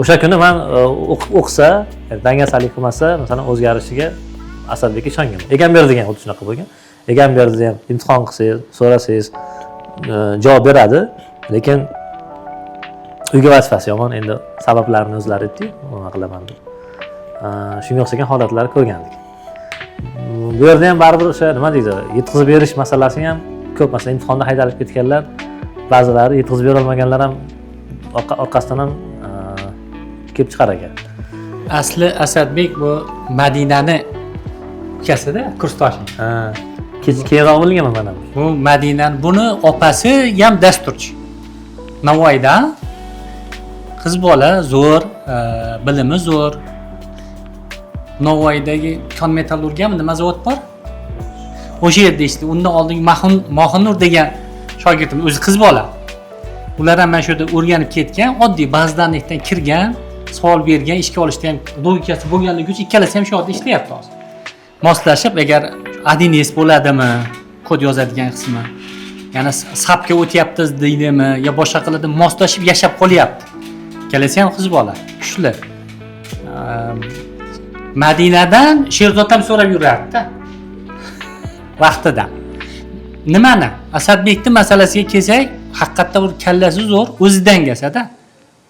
o'sha kuni men o'qisa, dangasalik qilmasa, masalan o'zgarishiga Asadbekka ishonganman. Egamberdi degan xuddi shunaqa bo'lgan. Egamberdi ham imtihon qilsangiz, so'rasangiz javob beradi, lekin uyga vazifasi yomon. Endi sabablarini o'zlari aytdi, nima qilaman deb. Shunga o'xshagan holatlar ko'rgandik. Bu yerda ham baribir o'sha nima deydi, yetkazib berish masalasi ham ko'p. Masalan, imtihonda haydalib ketganlar, ba'zilari yetkazib bera olmaganlar ham orqasidan ham kelib chiqar ekan. Asli Asadbek bu Madinani ukasida, kursdoshim. Ha. Keyinroq bilganman men ham. Bu Madinani, buni opasi ham dasturchi. Navoiyda qiz bola zo'r, bilimi zo'r. Navoiydagi kon metallurgiyami nima zavod bor? O'sha yerda ishlaydi. Undan oldin Mohinur degan shogirdim, o'zi qiz bola. Ular ham mana shu yerda o'rganib ketgan, oddiy bazdanlikdan kirgan, savol bergan, ishga olishda ham logikasi bo'lganligi uchun ikkalasi ham shu yerda ishlayapti hozir. Moslashib, agar 1С bo'ladimi, kod yozadigan qismi, yana SAPga o'tyapti deydimi, yo boshqa qiladi, moslashib yashab qolyapti. Ikkalasi ham qiz bola, kuchli. Madinadan Sherzod ham so'rab yurardi-da. Vaqtida. Nimani? Asadbekning masalasiga kelsak, haqiqatda bir kallasi zo'r, o'zi dangasada.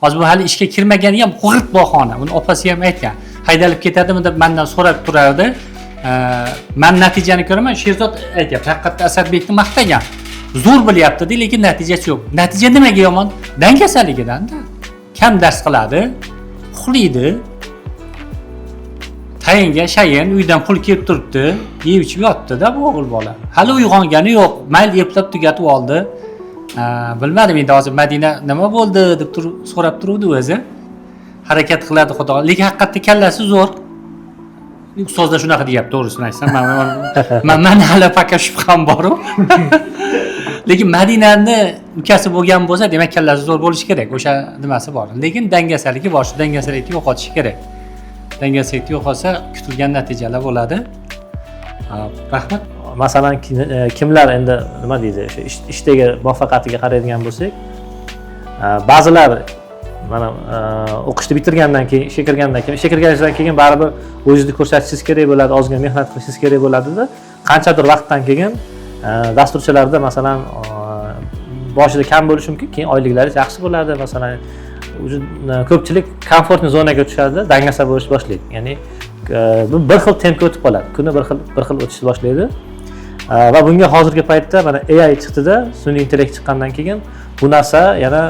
Hozir bu hali ishga kirmagani ham g'irt bahona. Uni opasi ham aytgan. Haydalib ketadimi deb mendan so'rab turardi. Men natijani ko'raman, Sherzod aytyapti. Haqiqatda Asadbekni maqtagan. Zo'r bilyapti, lekin natijasi yo'q. Natija nimaga yomon? Dangasaligidanda. Kam dars qiladi, uxlaydi. Tayinga shayin uydan pul kelib turibdi, yeb ichib yotdi-da bu o'g'il bola. Hali uyg'ongani yo'q. Mayli, eplab tugatib oldi. Bilmadim endi hozir Madina nima bo'ldi deb turib so'rab turuvdi o'zi. Harakat qiladi xudo, lekin haqiqatda kallasi zo'r. Ustozlar shunaqa deyapti, to'g'risini aytsam, man hali пока shubham bor-u. Lekin Madinani ukasi bo'lgan bo'lsa, demak kallasi zo'r bo'lishi kerak, o'sha nimasi bor. Lekin dangasaligi bor, shu dangasalikni yo'qotish kerak. Dangasalikni yo'qotsa kutilgan natijalar bo'ladi. Rahmat. Masalan, kimlar endi nima deydi, o'sha ishdagi muvaffaqiyatiga qaraydigan bo'lsak, ba'zilar mana o'qishni bitirgandan keyin, ishga kirgandan keyin, ishga kirganingizdan keyin baribir o'zingizni ko'rsatishingiz kerak bo'ladi, ozgina mehnat qilishingiz kerak bo'ladida. Qanchadir vaqtdan keyin dasturchilarda masalan boshida kam bo'lishi mumkin, keyin oyliklaringiz yaxshi bo'ladi. Masalan, ko'pchilik комфортный zonaga tushadi, dangasa bo'lishni boshlaydi. Ya'ni bu bir xil tempga o'tib qoladi, kuni bir xil o'tishni boshlaydi. Va bunga hozirgi paytda mana AI chiqdida, sun'iy intellekt chiqqandan keyin bu narsa yana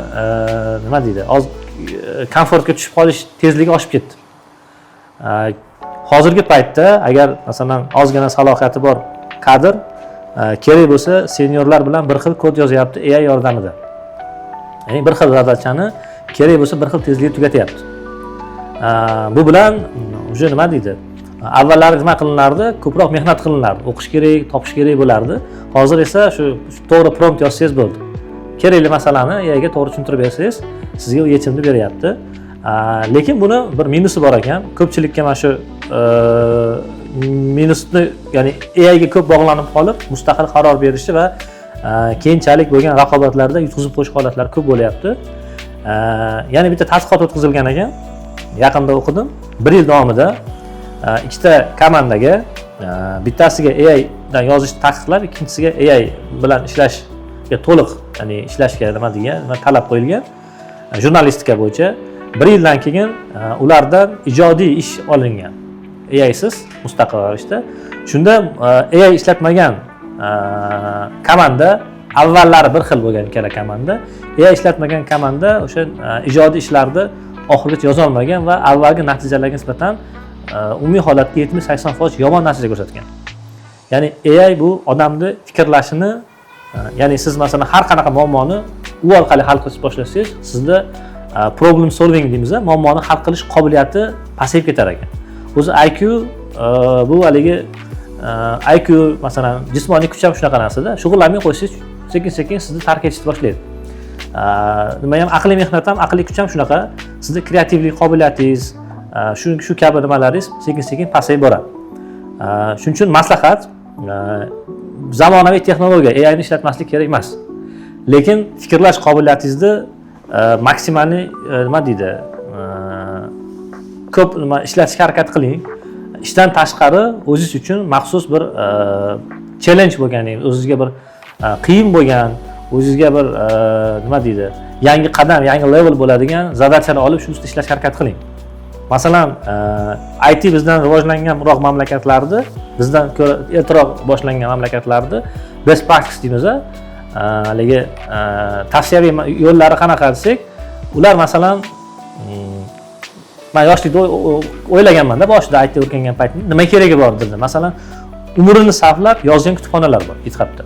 nima deydi, oz komfortga tushib qolish tezligi oshib ketdi. Hozirgi paytda agar masalan ozgina salohiyati bor kadr kerak bo'lsa, seniorlar bilan bir xil kod yozyapti AI yordamida. Ya'ni bir xil задача ni kerak bo'lsa bir xil tezlikda tugatyapti. Bu bilan уже nima deydi, avvallari nima qilinardi, ko'proq mehnat qilinardi, o'qish kerak, topish kerak bo'lardi. Hozir esa shu to'g'ri prompt yozsangiz bo'ldi, kerakli masalani AIga to'g'ri tushuntirib bersangiz, sizga u yechimni beryapti. Lekin buni bir minusi bor ekan. Ko'pchilikka mana shu minusni, ya'ni AIga ko'p bog'lanib qolib, mustaqil qaror berishi va keyinchalik bo'lgan raqobatlarda yutqizib qo'yish holatlari ko'p bo'lyapti. Ya'ni bitta tadqiqot o'tkazilgan ekan, yaqinda o'qidim. 1 yil davomida ikkita komandaga, bittasiga AIdan yozishni taqiqlab, ikkinchisiga AI bilan ishlashga to'liq, ya'ni ishlashga nima degan, nima talab qo'yilgan jurnalistika bo'yicha. 1 yildan keyin ulardan ijodiy ish olingan AIsiz, mustaqil ravishda. Shunda AI ishlatmagan komanda, avvallari bir xil bo'lgan ikkala komanda, AI ishlatmagan komanda o'sha ijodiy ishlarni oxirigacha yozolmagan va avvalgi natijalarga nisbatan umumiy holatda 70-80% yomon natija ko'rsatgan. Ya'ni AI bu odamni fikrlashini, ya'ni siz masalan har qanaqa muammoni u orqali hal qilish boshlasangiz, sizda problem solving deymiz, muammoni hal qilish qobiliyati pasayib ketar ekan. O'zi IQ bu haligi IQ masalan jismoniy kuch ham shunaqa narsada, shug'ullanmay qo'ysangiz sekin-sekin sizni tark etishni boshlaydi. Nima ham aqliy mehnat ham, aqliy kuch ham shunaqa, sizni kreativlik qobiliyatingiz, shu kabi nimalaringiz sekin-sekin pasayib boradi. Shuning uchun maslahat, zamonaviy texnologiya AIni ishlatmaslik kerak emas. Lekin fikrlash qobiliyatingizni maksimalniy nima deydi, ko'p nima ishlatishga harakat qiling. Ishdan tashqari o'zingiz uchun maxsus bir challenge bo'lgan, o'zingizga bir qiyin bo'lgan, o'zingizga bir nima deydi, yangi qadam, yangi level bo'ladigan задача lar olib shu ustida ishlashga harakat qiling. Masalan, IT bizdan rivojlanganroq mamlakatlarda, bizdan ko'ra ertaroq boshlangan mamlakatlarda best practice deymiz, haligi tavsiyaviy yo'llari qanaqa desak, ular masalan man yoshlikda o'ylaganmanda, boshida IT o'rgangan paytimda nima keragi bor dedim. Masalan, umrini sarflab yozgan kutubxonalar bor GitHubda.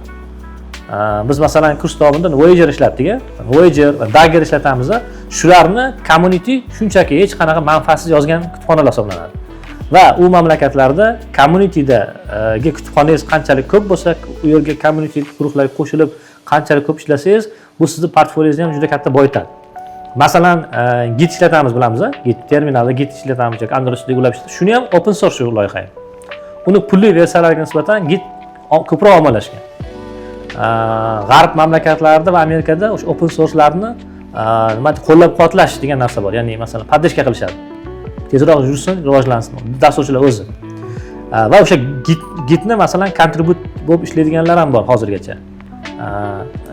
Biz masalan kurs davomida Voyager ishlatdik, Voyager va Dagger ishlatamiz. Shularni community shunchaki hech qanaqa manfaatsiz yozgan kutubxonalar hisoblanadi. Va u mamlakatlarda communityda kutubxonangiz qanchalik ko'p bo'lsa, u yerga community guruhlarga qo'shilib qanchalik ko'p ishlasangiz, bu sizni portfolioingizni ham juda katta boyitadi. Masalan, Git ishlatamiz, bilamiz, Git terminalda Git ishlatamiz yoki Android ustiga ulab ishlatamiz. Shuni ham open source shu loyiha ham. Uni pulli versiyalariga nisbatan Git ko'proq ommalashgan. G'arb mamlakatlarida va Amerikada o'sha open source'larni nima qo'llab-quvvatlash degan narsa bor. Ya'ni masalan поддержка qilishadi. Tezroq yursin, rivojlansin dasturchilar o'zi. Va o'sha Gitni masalan contribute bo'lib ishlaydiganlar ham bor hozirgacha.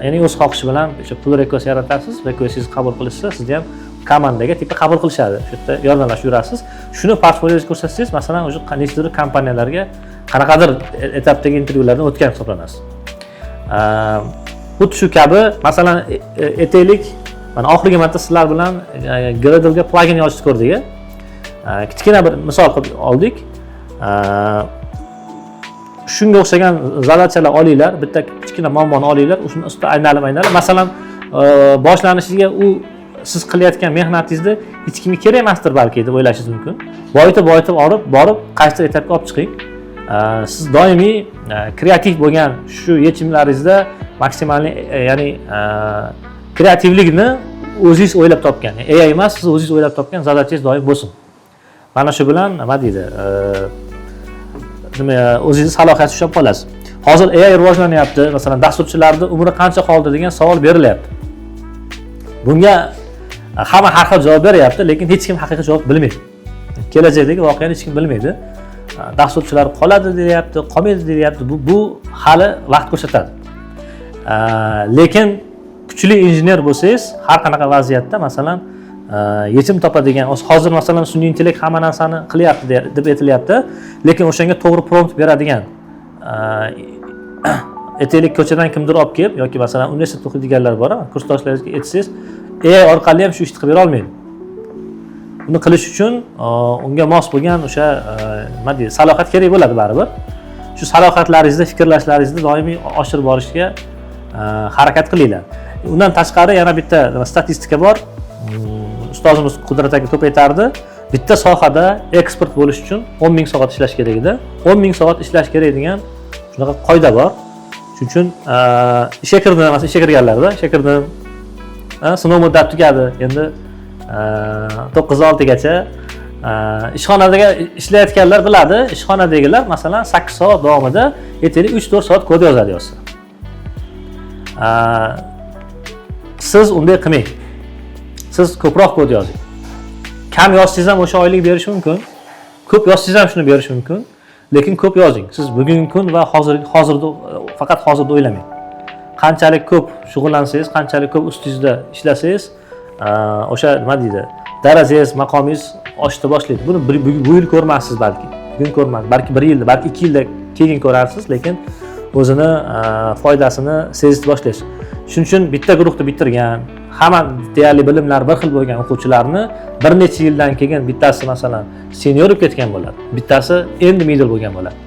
Ya'ni o'z xohishi bilan o'sha pull request yaratasiz, requestingizni qabul qilishsa, sizni ham komandaga tipa qabul qilishadi. O'sha yerda yordamlashib yurasiz. Shuni portfolioingizga ko'rsatsangiz, masalan, o'sha nechtadir kompaniyalarga qanaqadir etapdagi intervyulardan o'tgan hisoblanasiz. Xuddi shu kabi, masalan, aytaylik, mana oxirgi marta sizlar bilan Gradle'ga plugin yozishni ko'rdik. Kichkina bir misol qilib oldik. Shunga o'xshagan задача lar olinglar, bitta kichkina muammoni olinglar, shuni ustida aylanib aylanib, masalan, boshlanishiga u siz qilayotgan mehnatingizni hech kimga kerak emasdir balki deb o'ylashingiz mumkin. Boyitib boyitib olib borib qaysidir etapga olib chiqing. Siz doimiy kreativ bo'lgan shu yechimlaringizda maksimalniy, ya'ni kreativlikni o'zingiz o'ylab topgan, AI emas, siz o'zingiz o'ylab topgan задача ngiz doim bo'lsin. Mana shu bilan nima deydi, nima, o'zingizni salohiyatni ushlab qolasiz. Hozir AI rivojlanyapti, masalan, dasturchilarni umri qancha qoldi degan savol berilyapti. Bunga hamma har xil javob beryapti, lekin hech kim haqiqiy javob bilmaydi. Kelajakdagi voqeani hech kim bilmaydi. Dasturchilar qoladi deyapti, qolmaydi deyapti. Bu hali vaqt ko'rsatadi. Lekin kuchli injener bo'lsangiz, har qanaqa vaziyatda, masalan, yechim topadigan, hozir masalan sun'iy intellekt hamma narsani qilyapti deb aytilyapti, lekin o'shanga to'g'ri prompt beradigan, aytaylik, ko'chadan kimdir olib kelib yoki masalan universitetda o'qiydiganlar bor, kursdoshlaringizga aytsangiz, AI orqali ham shu ishni qilib bera olmaydi. Uni qilish uchun unga mos bo'lgan o'sha nima deydi, salohiyat kerak bo'ladi baribir. Shu salohiyatlaringizni, fikrlashlaringizni doimiy oshirib borishga harakat qilinglar. Undan tashqari yana bitta statistika bor. Ustozimiz Qudrat aka ko'p aytardi, bitta sohada ekspert bo'lish uchun 10 ming soat ishlash kerak edi. 10 ming soat ishlash kerak degan shunaqa qoida bor. Shuning uchun ishga kirdim, masalan, ishga kirganlarda, ishga kirdim, sinov muddati tugadi, endi 9-6 gacha ishxonadagi ishlayotganlar biladi, ishxonadagilar masalan 8 soat davomida aytaylik 3-4 soat kod yozadi yozsa. Siz unday qilmang. Siz ko'proq kod yozing. Kam yozsangiz ham o'sha oylik berishi mumkin, ko'p yozsangiz ham shuni berishi mumkin, lekin ko'p yozing. Siz bugungi kun va hozirda, faqat hozirda o'ylamang. Qanchalik ko'p shug'ullansangiz, qanchalik ko'p ustingizda ishlasangiz, o'sha nima deydi, darajangiz, maqomingiz oshishni boshlaydi. Buni bu yil ko'rmassiz balki, bugun ko'rmasiz, balki 1 yilda, balki 2 yilda keyin ko'rarsiz, lekin o'zini foydasini sezishni boshlaysiz. Shuning uchun bitta guruhni bitirgan, hamma deyarli bilimlar bir xil bo'lgan o'quvchilarni bir necha yildan keyin bittasi masalan senior bo'lib ketgan bo'ladi, bittasi endi middle bo'lgan bo'ladi.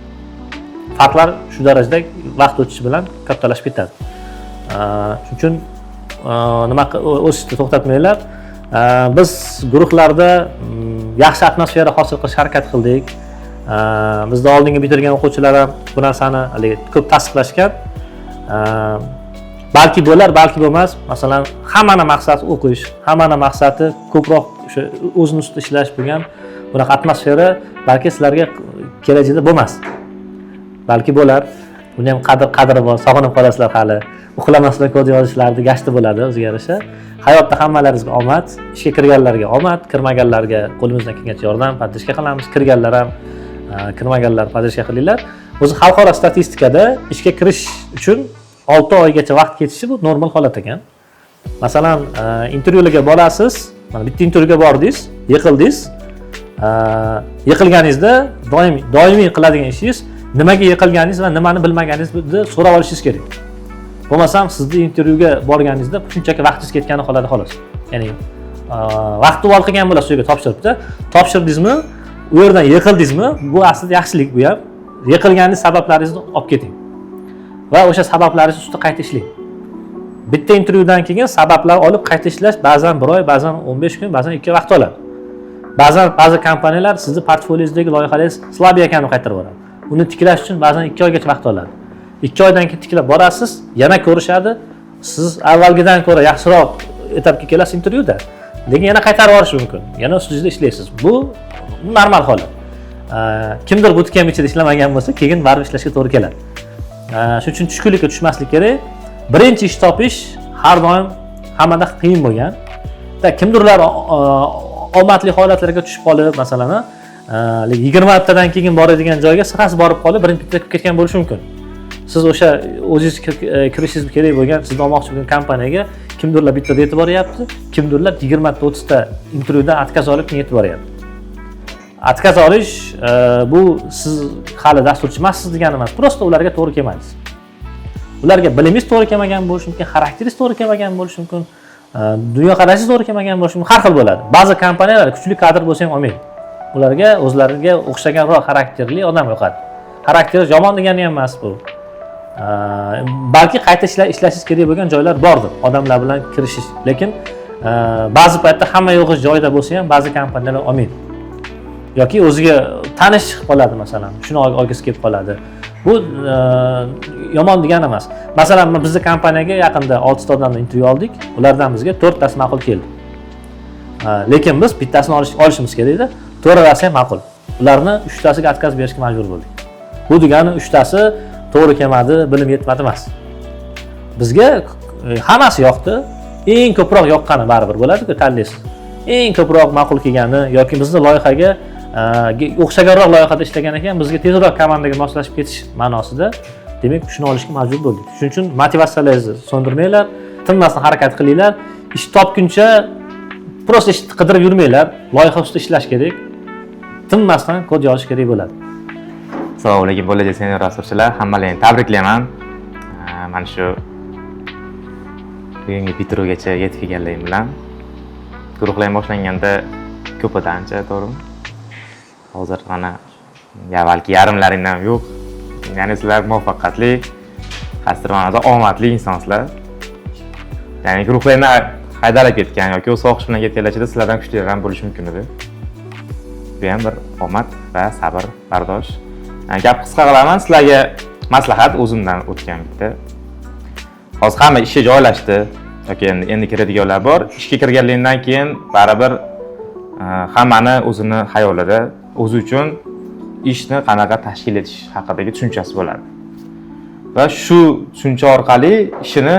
Farqlar shu darajada vaqt o'tishi bilan kattalashib ketadi. Shuning uchun nima o'sishni to'xtatmanglar. Biz guruhlarda yaxshi atmosfera hosil qilishga harakat qildik. Bizda oldingi bitirgan o'quvchilar ham bu narsani haligi ko'p tasdiqlashgan. Balki bo'lar, balki bo'lmas. Masalan, hammani maqsadi o'qish, hammani maqsadi ko'proq o'sha o'zini ustida ishlash bo'lgan bunaqa atmosfera balki sizlarga kelajakda bo'lmas. Balki bo'lar. Buni ham qadri bor, sog'inib qolasizlar hali. Uxlamasdan kod yozishlardi, gashti bo'ladi o'ziga yarasha. Hayotda hammalaringizga omad, ishga kirganlarga omad, kirmaganlarga qo'limizdan kelgancha yordam, поддержка qilamiz. Kirganlar ham, kirmaganlar поддержка qilinglar. O'zi xalqaro statistikada ishga kirish uchun 6 oygacha vaqt ketishi bu normal holat ekan. Masalan, intervyularga borasiz, mana bitta intervyuga bordingiz, yiqildingiz. Yiqilganingizda doimiy qiladigan ishingiz nimaga yiqilganingiz va nimani bilmaganingizni so'rab olishingiz kerak. Bo'lmasam sizni intervyuga borganingizda shunchaki vaqtingiz ketgani qoladi xolos. Ya'ni vaqtni uvol qilgan bo'lasiz, u yerga topshiribdi. Topshirdingizmi, u yerdan yiqildingizmi, bu aslida yaxshilik bu ham. Yiqilganingiz sabablaringizni olib keting. Va o'sha sabablaringiz ustida qayta ishlang. Bitta intervyudan keyin sabablar olib qayta ishlash ba'zan 1 oy, ba'zan 15 kun, ba'zan 2 oy vaqt oladi. Ba'zan ba'zi kompaniyalar sizni portfolioingizdagi loyihalaringiz слабый ekanini qaytarib yuboradi. Uni tiklash uchun ba'zan 2 oygacha vaqt oladi. 2 oydan keyin tiklab borasiz, yana ko'rishadi. Siz avvalgidan ko'ra yaxshiroq etapga kelasiz intervyuda. Lekin yana qaytarib yuborishi mumkin. Yana ustingizda ishlaysiz. Bu normal holat. Kimdir bootcamp ichida ishlamagan bo'lsa, keyin baribir ishlashga to'g'ri keladi. Shuning uchun tushkunlikka tushmaslik kerak. Birinchi ish topish har doim hammada qiyin bo'lgan. Kimdirlar omadli holatlarga tushib qolib, masalan, 20 haftadan keyin boradigan joyga sirasi borib qolib, birinchi bitta kirib ketgan bo'lishi mumkin. Siz o'sha o'zingiz kirishingiz kerak bo'lgan, sizni olmoqchi bo'lgan kompaniyaga kimdirlar bittada yetib boryapti, kimdirlar 20 ta 30 ta intervyudan отказ olib keyin yetib boryapti. Отказ olish bu siz hali dasturchi emassiz degani emas, просто ularga to'g'ri kelmaysiz. Ularga bilimingiz to'g'ri kelmagan bo'lishi mumkin, xarakteringiz to'g'ri kelmagan bo'lishi mumkin, dunyoqarashingiz to'g'ri kelmagan bo'lishi mumkin, har xil bo'ladi. Ba'zi kompaniyalar kuchli kadr bo'lsa ham olmaydi. Ularga o'zlariga o'xshaganroq xarakterli odam yoqadi. Xarakteri yomon degani ham emas bu. Balki qayta ishlashingiz kerak bo'lgan joylar bordir, odamlar bilan kirishish. Lekin ba'zi paytda hamma yo'g'i joyida bo'lsa ham ba'zi kompaniyalar olmaydi. Yoki o'ziga tanish chiqib qoladi masalan, shuni olgisi kelib qoladi. Bu yomon degani emas. Masalan, bizni kompaniyaga yaqinda 6 ta odamdan intervyu oldik. Ulardan bizga 4 tasi ma'qul keldi. Lekin biz bittasini olishimiz kerak edi. 4tasi ham ma'qul. Ularni 3 tasiga отказ berishga majbur bo'ldik. Bu degani 3 tasi to'g'ri kelmadi, bilim yetmadi emas. Bizga hammasi yoqdi. Eng ko'proq yoqqani baribir bo'ladi-ku, tanlaysiz. Eng ko'proq ma'qul kelgani yoki bizni loyihaga o'xshaganroq loyihada ishlagan ekan, bizga tezroq komandaga moslashib ketish ma'nosida, demak, shuni olishga majbur bo'ldik. Shuning uchun motivatsiyalaringizni so'ndirmanglar, tinmasdan harakat qilinglar. Ish topguncha prosta ish qidirib yurmanglar, loyiha ustida ishlash kerak. Tinmasdan kod yozish kerak bo'ladi. Assalomu alaykum bo'lajak senior dasturchilar, hammalaringni tabriklayman. Mana shu bugungi bitiruvgacha yetib kelganligim bilan guruhlar boshlanganda ko'p edi ancha, to'g'rimi? Hozir mana balki yarimlaringdan ham yo'q. Ya'ni sizlar muvaffaqiyatli, qaysidir ma'noda omadli insonsizlar. Ya'ni guruhlarni haydalab ketgan yoki o'z xohishi bilan ketganlar ichida sizlardan kuchlilar ham bo'lishi mumkin edi. Bu ham bir omad va sabr, bardosh. Gap qisqa qilaman, sizlarga maslahat o'zimdan o'tgan bitta. Hozir hamma ishga joylashdi yoki endi kiradiganlar bor. Ishga kirganligidan keyin baribir hammani o'zini xayolida o'zi uchun ishni qanaqa tashkil etish haqidagi tushunchasi bo'ladi. Va shu tushuncha orqali ishini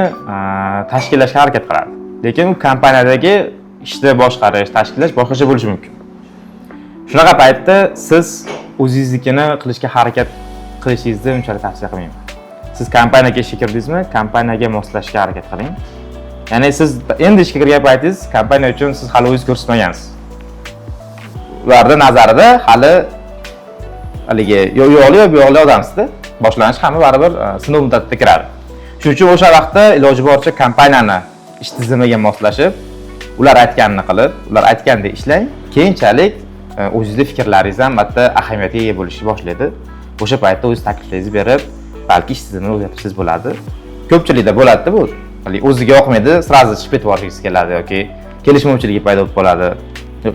tashkillashga harakat qiladi. Lekin u kompaniyadagi ishni boshqarish, tashkillash boshqacha bo'lishi mumkin. Shunaqa paytda siz o'zingiznikini qilishga harakat qilishingizni unchalik tavsiya qilmayman. Siz kompaniyaga ishga kirdingizmi, kompaniyaga moslashishga harakat qiling. Ya'ni siz endi ishga kirgan paytingiz kompaniya uchun siz hali o'zingiz ko'rsatmagansiz. Ularning nazarida hali haligi yo yo'qli yo bu yoqli odamsizda. Boshlanish hamma baribir sinov muddatida kiradi. Shuning uchun o'sha vaqtda iloji boricha kompaniyani ish tizimiga moslashib, ular aytganini qilib, ular aytgandek ishlang. Keyinchalik o'zingizni fikrlaringiz ham albatta ahamiyatga ega bo'lishni boshlaydi. O'sha paytda o'z takliflaringizni berib, balki ish tizimini o'zgartirsangiz bo'ladi. Ko'pchilikda bo'ladi-da bu. Haligi o'ziga yoqmaydi, sразу chiqib ketib yuborgisi keladi yoki kelishmovchiligi paydo bo'lib qoladi.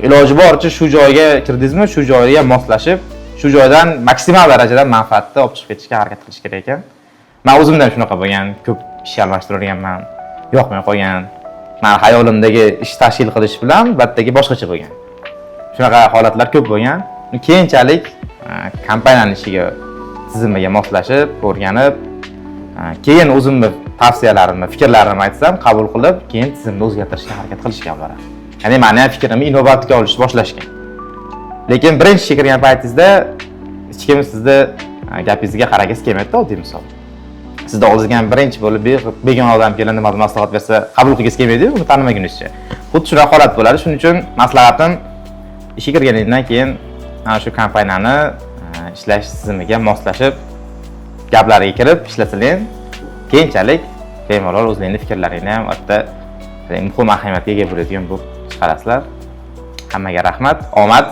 Iloji boricha shu joyga kirdingizmi, shu joyga moslashib, shu joydan maksimal darajada manfaatni olib chiqib ketishga harakat qilish kerak ekan. Men o'zimdan shunaqa bo'lgan, ko'p ish almashtirganman, yoqmay qolgan. Men hayolimdagi ish tashkil qilish bilan albattaki boshqacha bo'lgan. Shunaqa holatlar ko'p bo'lgan. Keyinchalik kompaniyaning ishiga, tizimiga moslashib, o'rganib, keyin o'zimni tavsiyalarimni, fikrlarimni aytsam, qabul qilib, keyin tizimni o'zgartirishga harakat qilishgan ular. Ya'ni meni ham fikrimni inobatga olishni boshlashgan. Lekin birinchi ishga kirgan paytingizda hech kim sizni gapingizga qaragisi kelmaydi, oddiy misol. Sizni oldingizga ham birinchi bo'lib begona odam kelib nimadir maslahat bersa, qabul qilgisi kelmaydi-yu, uni tanimagunizcha. Xuddi shunaqa holat bo'ladi. Shuning uchun maslahatim, ishga kirganingizdan keyin mana shu kompaniyani ishlash tizimiga moslashib, gaplariga kirib ishlasalang, keyinchalik bemalol o'zlaringning fikrlaringni ham albatta muhim ahamiyatga ega bo'ladigan bo'lib chiqarasizlar. Hammaga rahmat, omad.